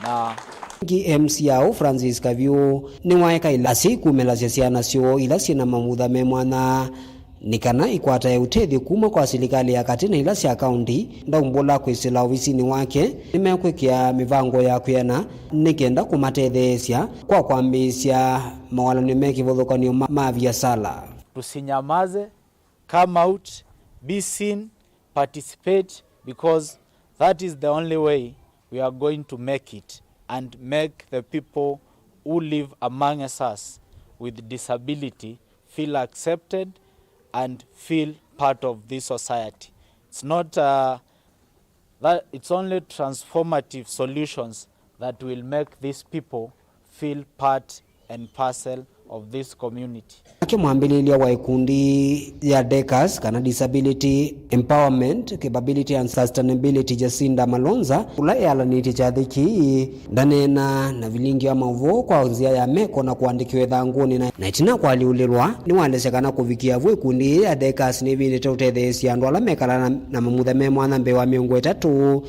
Na ĩngĩ, M C A ũũ Francis Kavyũ nĩwaekaĩle asyai kumĩlasya syana syoo ila syĩ na mamutha me mwanya nĩ kana ikwatae ũtethyo kuma kwa silikalĩ ya katĩ na ila sya kaunti. Ndaumbũla kwĩsĩla ovisinĩ wake, nĩmekwĩkĩa mĩvango ya kwĩana nĩ kenda kũmatetheesya kwa kwambĩĩsya mawalany'o me kĩvathũkany'o ma, ma viasala. Tusinyamaze, come out, be seen, participate, because that is the only way we are going to make it and make the people who live amongst us with disability feel accepted and feel part of this society. It's not, uh, that, it's only transformative solutions that will make these people feel part and parcel of this community. Nake mwambĩlĩlya wa ĩkundi ya DECAS, kana Disability Empowerment, Capability and Sustainability, Jacinda Malonza, ũla ealanĩtye kyathĩ kĩĩ, ndaneena na vilingi wa maũvoo kwa nzĩa ya meko na kũandĩkĩwa ĩthangũnĩ, na, na ĩtina kwalyũlĩlwa, nĩwaelesya kana kũvikĩa vu ĩkundi yĩĩ ya DECAS nĩvĩndĩte ũtetheesya andũ ala mekalaa na, na mamutha me mwanya mbee wa mĩongo ĩtatũ.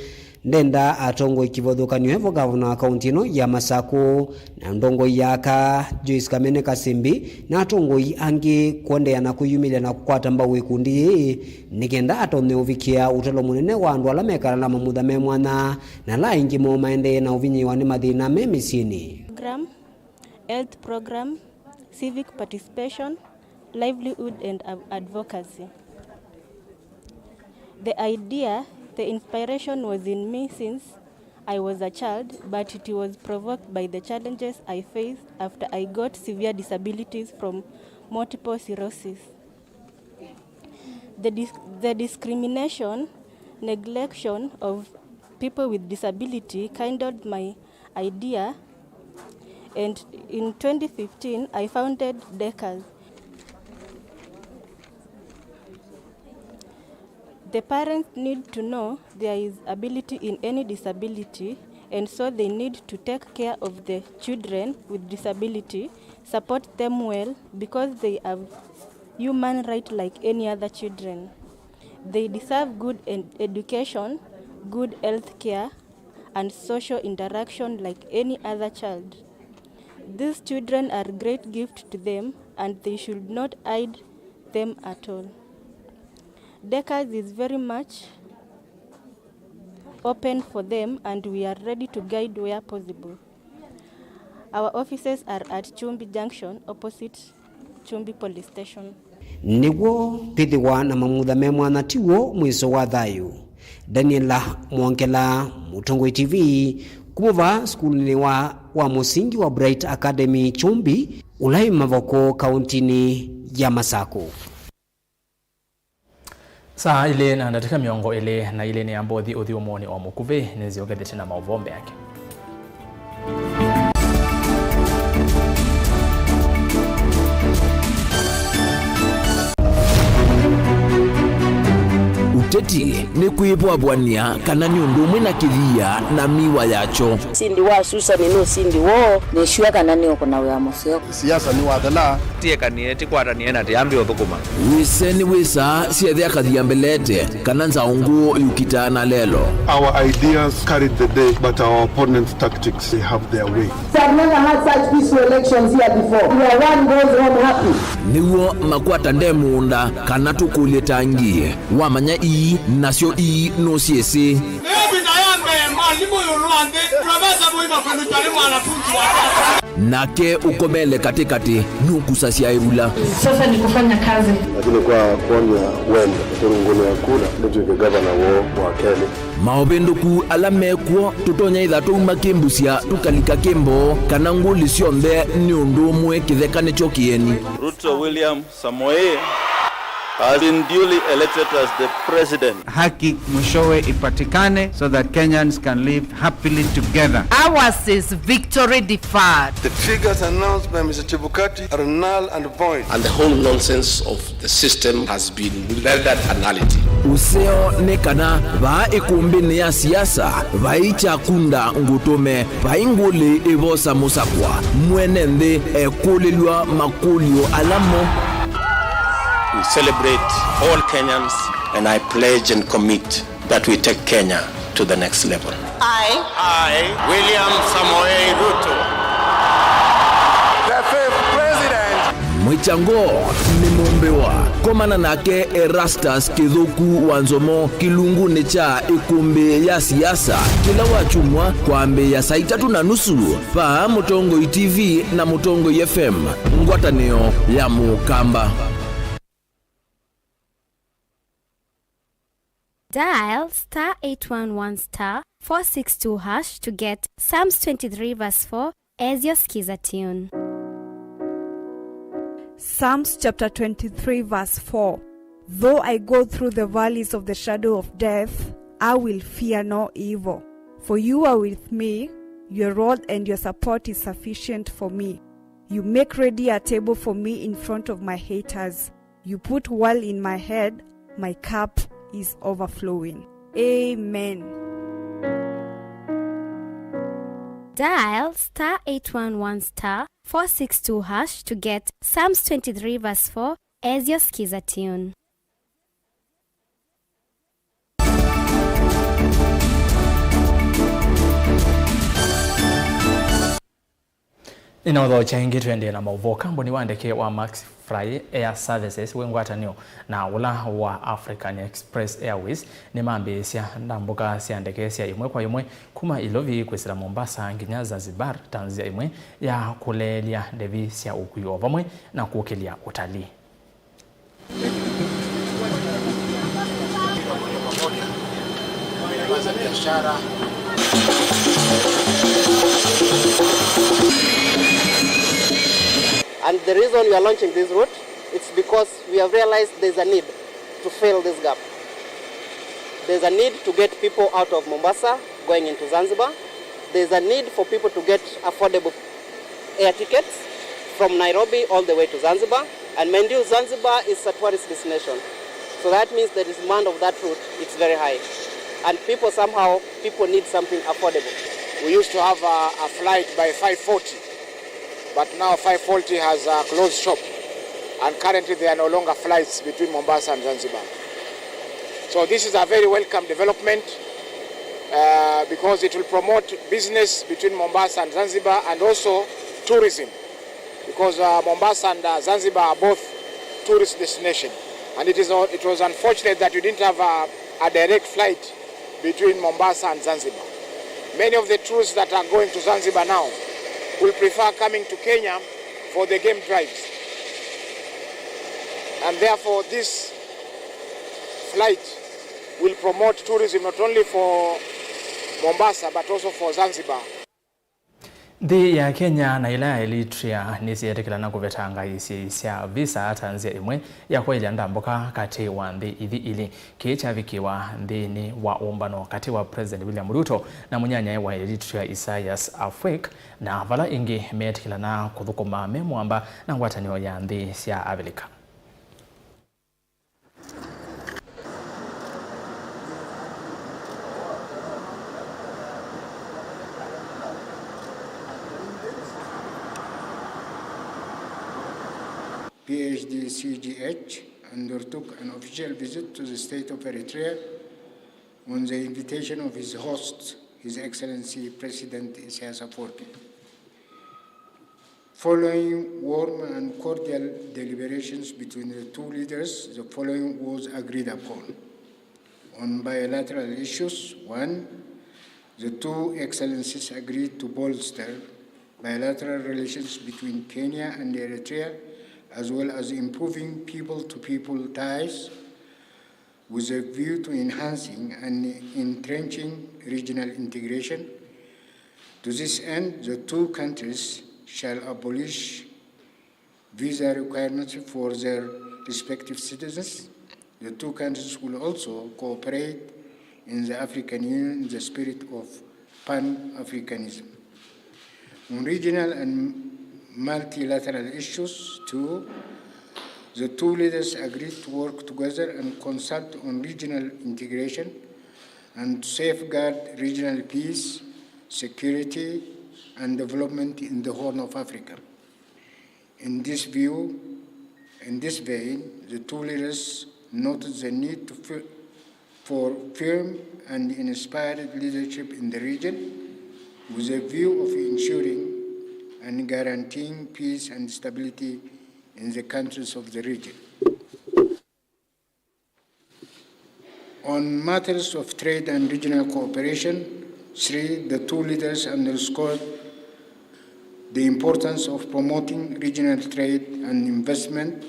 Ndenda atongoi kĩvathũkany'o evo ngavana wa kaunti ĩno ya Masakũ, na ndongoi ya aka Joyce Kamene Kasimbi, na atongoi angĩ kũendeea na kwĩyumĩlya na kũkwata mbau ĩkundi yĩĩ, nĩ kenda atonye ũvikĩa ũtalo mũnene wa andũ ala mekalaa na mamutha me mwanya, na ala aingĩ moo maendee na ũvinyĩĩwa nĩ mathĩna me mĩsyĩnĩ. Program, health program, civic participation, livelihood and av-, advocacy. The idea, the inspiration was in me since I was a child, but it was provoked by the challenges I faced after I got severe disabilities from multiple sclerosis. The dis-, the discrimination, neglection of people with disability kindled my idea, and in twenty fifteen, I founded DECAS. The parents need to know there is ability in any disability, and so they need to take care of the children with disability, support them well, because they have human right like any other children. They deserve good ed-, education, good health care, and social interaction like any other child. These children are great gift to them, and they should not hide them at all. DECAS is very much open for them, and we are ready to guide where possible. Our offices are at Chumbi Junction, opposite Chumbi Police Station. Nĩw'o kwĩthĩwa na mamutha me mwanya tiw'o mwĩso wa thayũ. Daniela Mwongela, Mũtongoi T V, kuma vaa sukulunĩ wa, wa mũsingi wa Bright Academy Chumbi, ũla wĩ Mavoko, kauntinĩ ya Masakũ. Saa ilĩ na ndatĩka mĩongo ĩlĩ na ilĩ nĩ yamba ũthi ũthyũmũonĩ o mũkuvĩ, nĩnzĩũkethĩte na maũvoo mbeake. Ũteti nĩ kwĩvwavw'ania kana nĩ ũndũ ũmwe na kĩthia na miwa yakyo. Ũsindi wa Susan nĩ ũsindi woo. Nĩ sure kana nĩũkũna wĩa mũseo. Siasa nĩwathela. Tiekanie, tikwatanĩe na tiambi ũthũkũma. Wĩse nĩ wĩsaa syethĩa kathia mbelete, kana nzaũ ngũũ yũkitaa na lelo. Our ideas carried the day, but our opponents' tactics, they have their way. I've never had such peaceful elections here before, where one goes home happy. Nĩw'o makwata nde mũũnda, kana tũkũlye tangi. Wamanya ii, nasyo ii nũsyĩsĩ. Ĩvinda ya mbee, mwalimũ ĩũlũ wa nthĩ, Profesa Mũima Kũnĩkya nĩ mwanafunzi wake. Nake ũkomele katĩkatĩ nũkusasya ĩvula. Sasa ni kufanya kazi. Lakini kwa kuonia wendo, kũrũngũnĩa kura, nĩtw'ĩke gavana woo wa kelĩ. Maũvĩndũku ala mekw'o, tũtonya ĩtha tũuma kĩmbusya, tũkalika kĩmboo, kana ngũlĩ syonthe nĩ ũndũ ũmwe kĩtheka nĩkyo kĩeni. Ruto William Samoei has been duly elected as the president. Haki mwishowe ipatikane so that Kenyans can live happily together. Ours is victory deferred. The figures announced by Mister Chebukati are null and void. And the whole nonsense of the system has been rendered a nullity. Ũseo nĩ kana vaa ĩkũmbĩnĩ ya siasa vai kyakunda ngũtũme. Vai ngũlĩ ĩvosa mũsakwa, mwene nthĩ ekũlĩlw'a makũlyo ala mo. We celebrate all Kenyans and I pledge and commit that we take Kenya to the next level. I, I, William Samoei Ruto, the fifth president. Mwĩkyango nĩ mũmbĩwa. Komana nake Erastus Kĩthũku wa Nzomo kĩlungunĩ kya ĩkũmbĩ ya siasa kĩla wakyumwa kwambĩĩa saa itatũ na nusu vaa Mũtongoi T V na Mũtongoi F M, ngwatanĩo ya Mũkamba. Dial star eight one one star four six two hash to get Psalms twenty-three verse four Ezio Skiza Tune. Psalms chapter twenty-three, verse four. Though I go through the valleys of the shadow of death, I will fear no evil. For you are with me, your rod and your support is sufficient for me. You make ready a table for me in front of my haters. You put oil in my head, my cup is overflowing. Amen. Dial star eight one one star four six two hash to get Psalms twenty-three verse four Ezio Skiza Tune. Nĩnaũthokya ĩngĩ, tũendee na maũvoo. Kambuni wa ndeke wa Max Fly Air Services wĩ ngwatanĩo na ũla wa African Express Airways nĩmambĩĩsya ndambũka sya ndeke sya ĩmwe kwa ĩmwe kuma Ilovi kwĩsĩla Mombasa nginya Zanzibar ta nzĩa ĩmwe ya kũleelya ndevi sya ũkui o vamwe na kũkĩlya ũtalii. And the reason we are launching this route, it's because we have realized there's a need to fill this gap. There's a need to get people out of Mombasa going into Zanzibar. There's a need for people to get affordable air tickets from Nairobi all the way to Zanzibar. And mind you, Zanzibar is a tourist destination. So that means the demand of that route, it's very high. And people somehow, people need something affordable. We used to have a, a flight by five forty, but now five forty has, uh, closed shop, and currently there are no longer flights between Mombasa and Zanzibar. So this is a very welcome development, uh, because it will promote business between Mombasa and Zanzibar and also tourism, because, uh, Mombasa and, uh, Zanzibar are both tourist destination, and it is, it was unfortunate that we didn't have a, a direct flight between Mombasa and Zanzibar. Many of the tourists that are going to Zanzibar now will prefer coming to Kenya for the game drives, and therefore this flight will promote tourism not only for Mombasa but also for Zanzibar. Nthĩ ya Kenya na ĩla ya Eritrea nĩsyeetĩkĩlana kũvetanga isyai sya visa ta nzĩa ĩmwe ya kwaĩlya ndambũka katĩ wa nthĩ ithi ilĩ. Kĩĩ kyavikĩwa nthĩnĩ wa ũmbano katĩ wa President William Ruto na mũnyanyae wa Eritrea Isaias Afwerki, na vala ĩngĩ meetĩkĩlana kũthũkũma me mũamba na ngwatanĩo ya nthĩ sya Avilika. P H D C G H undertook an official visit to the state of Eritrea on the invitation of his host, His Excellency President Isaias Afwerki. Following warm and cordial deliberations between the two leaders, the following was agreed upon. On bilateral issues, one, the two excellencies agreed to bolster bilateral relations between Kenya and Eritrea, as well as improving people-to-people ties with a view to enhancing and entrenching regional integration. To this end, the two countries shall abolish visa requirements for their respective citizens. The two countries will also cooperate in the African Union in the spirit of Pan-Africanism. On regional and multilateral issues too, the two leaders agreed to work together and consult on regional integration and to safeguard regional peace, security, and development in the Horn of Africa. In this view, in this vein, the two leaders noted the need to fir-, for firm and inspired leadership in the region with a view of ensuring and guaranteeing peace and stability in the countries of the region. On matters of trade and regional cooperation, three, the two leaders underscored the importance of promoting regional trade and investment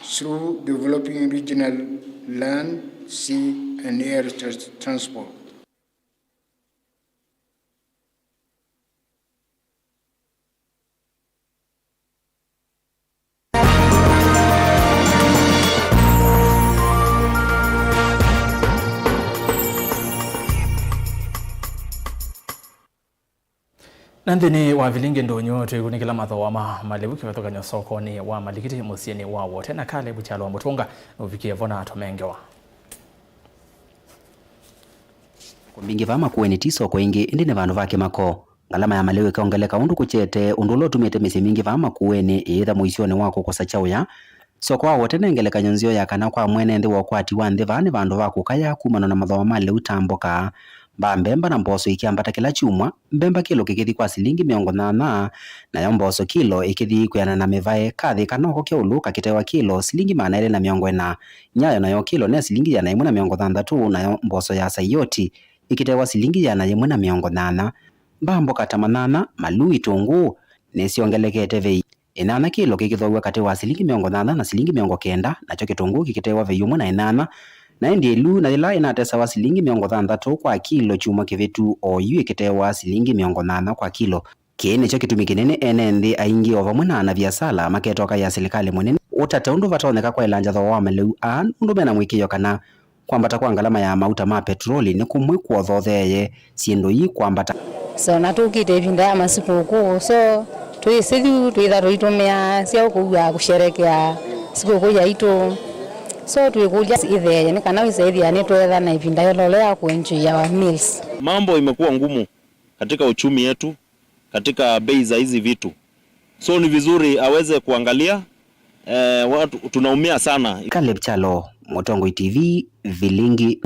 through developing regional land, sea, and air trans-, transport. Na nthĩnĩ wa vilingi ndũnyũ, twĩkunĩkĩla mathooa ma malĩu kĩvathũkany'o sokonĩ wa malikiti mũsyĩnĩ wa Wote, na Caleb Kyalo wa Mũtũnga nũvikie vo na tũmengewa. Mbingĩ vaa Makueni ti soko ĩngĩ, ĩndĩ nĩ vandũ va kĩmako. Ngalama ya malĩu ĩkongeleka ũndũ kũkyete, ũndũ ũla ũtumĩte mĩsyĩ mingĩ vaa Makueni ĩyĩtha mũisyonĩ wa kũkosa kyaũya. Soko wa Wote nĩ ngelekany'o nzeo ya kana kwa mwene nthĩ wa ũkwati wa nthĩ vaa nĩ vandũ va kũkaya kumana na mathooa ma lĩu ta mboka, mbaa, mbemba na mboso ikyambata kĩla kyumwa, mbemba kĩlo kĩkĩthi kwa silingi mĩongo nyanya, nayo mboso kĩlo ĩkĩthi kwĩana na mĩvae, kathĩ kanoko kyaũlũ kakĩtewa kĩlo silingi maana elĩ na mĩongo ĩna, nyayo nayo kĩlo ne silingi ĩana yĩmwe na mĩongo thanthatũ, nayo mboso ya saioti ĩkĩtewa silingi ĩana yĩmwe na mĩongo nyanya. Mbaa, mboka ta manyanya, maluu, itũngũũ nĩsyongelekete vei. Ĩnyanya kĩlo kĩkĩthooaw'a katĩ wa silingi mĩongo nyanya na silingi mĩongo kenda, nakyo kĩtũngũũ kĩkĩtewa vei ũmwe na ĩnyanya. Na ĩndĩ ĩluu, na yĩla ĩnatesawa silingi mĩongo thanthatũ kwa kĩlo kyumwa kĩvĩtu, o yu ĩkĩtewa silingi mĩongo nyanya kwa kĩlo. Kĩĩ nĩkyo kĩtumi kĩnene ene nthĩ aingĩ o vamwe na anaviasala maketwa kaĩa silikalĩ mũnene ũtate ũndũ vatonyeka kwaĩlangya thooa wa malĩu aa, nũndũ mena mũĩkĩĩo kana kwambata kwa ngalama ya mauta ma petroli nĩ kũmwe kũothootheeye syĩndũ ii kwambata. So, na tũkĩte ĩvinda ya masikũkũ, so twĩsĩ yu twĩtha tũitũmĩa syaũ kũua kũsherekea sikũkũ yaitũ. So twĩkũlya ĩtheeye nĩ kana wĩsa ĩthĩa nĩtwetha na ĩvinda yololo ya kũenjoy our meals. Mambo imekuwa ngumu katika uchumi yetu, katika bei za hizi vitu. So ni vizuri aweze kuangalia, eh, watu tunaumia sana. Caleb Kyalo, Mũtongoi T V, Vilingi.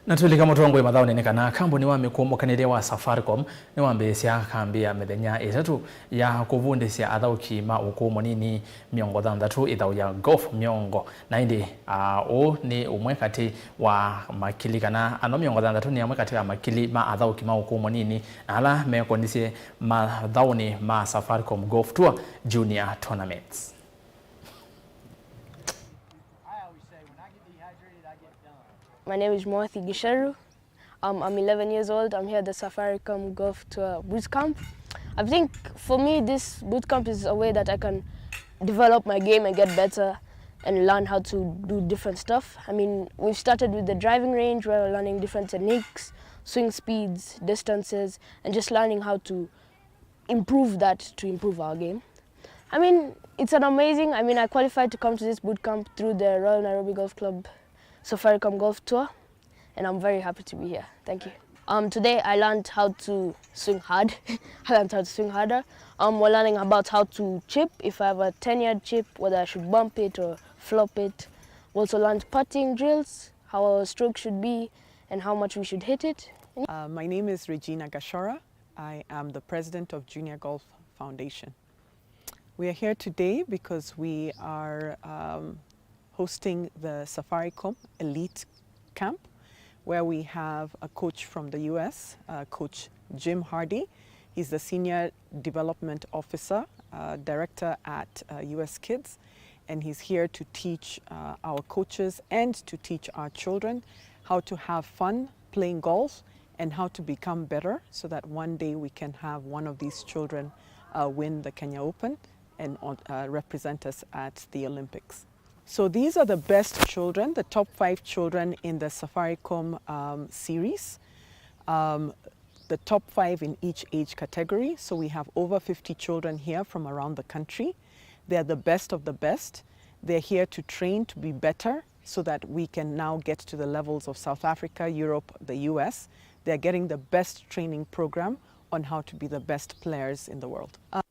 Na twĩlika mũtongoi mathaũnĩ nĩ kana kambuni wa mĩkũmũkanĩlye wa Safaricom nĩwambĩĩsya kambĩ ya mĩthenya ĩtatũ ya kũvundĩsya athaũki ma ũkũũ mũnini mĩongo thanthatũ ĩthaũ ya golf mĩongo. Na ĩndĩ, aa, ũũ nĩ ũmwe katĩ wa makili, kana ano mĩongo thanthatũ nĩ amwe katĩ wa makili ma athaũki ma ũkũũ mũnini na ala mekũnisye mathaũnĩ ma Safaricom Golf Tour Junior Tournaments. My name is Moathi Gisheru. Um, I'm eleven years old. I'm here at the Safaricom Golf Tour Boot Camp. I think for me, this boot camp is a way that I can develop my game and get better and learn how to do different stuff. I mean, we've started with the driving range, where we're learning different techniques, swing speeds, distances, and just learning how to improve that to improve our game. I mean, it's an amazing, I mean, I qualified to come to this boot camp through the Royal Nairobi Golf Club Safaricom Golf Tour, and I'm very happy to be here. Thank you. Um, today I learned how to swing hard. I learned how to swing harder. Um, we're learning about how to chip, if I have a ten yard chip, whether I should bump it or flop it. We also learned putting drills, how our stroke should be, and how much we should hit it. Uh, my name is Regina Gashora. I am the president of Junior Golf Foundation. We are here today because we are, um, hosting the Safaricom Elite Camp, where we have a coach from the U S, uh, Coach Jim Hardy. He's the Senior Development Officer, uh, Director at, uh, U S Kids, and he's here to teach, uh, our coaches and to teach our children how to have fun playing golf and how to become better so that one day we can have one of these children, uh, win the Kenya Open and, uh, represent us at the Olympics. So these are the best children, the top five children in the Safaricom, um, series. Um, the top five in each age category. So we have over fifty children here from around the country. They are the best of the best. They're here to train to be better so that we can now get to the levels of South Africa, Europe, the U S. They're getting the best training program on how to be the best players in the world. Uh,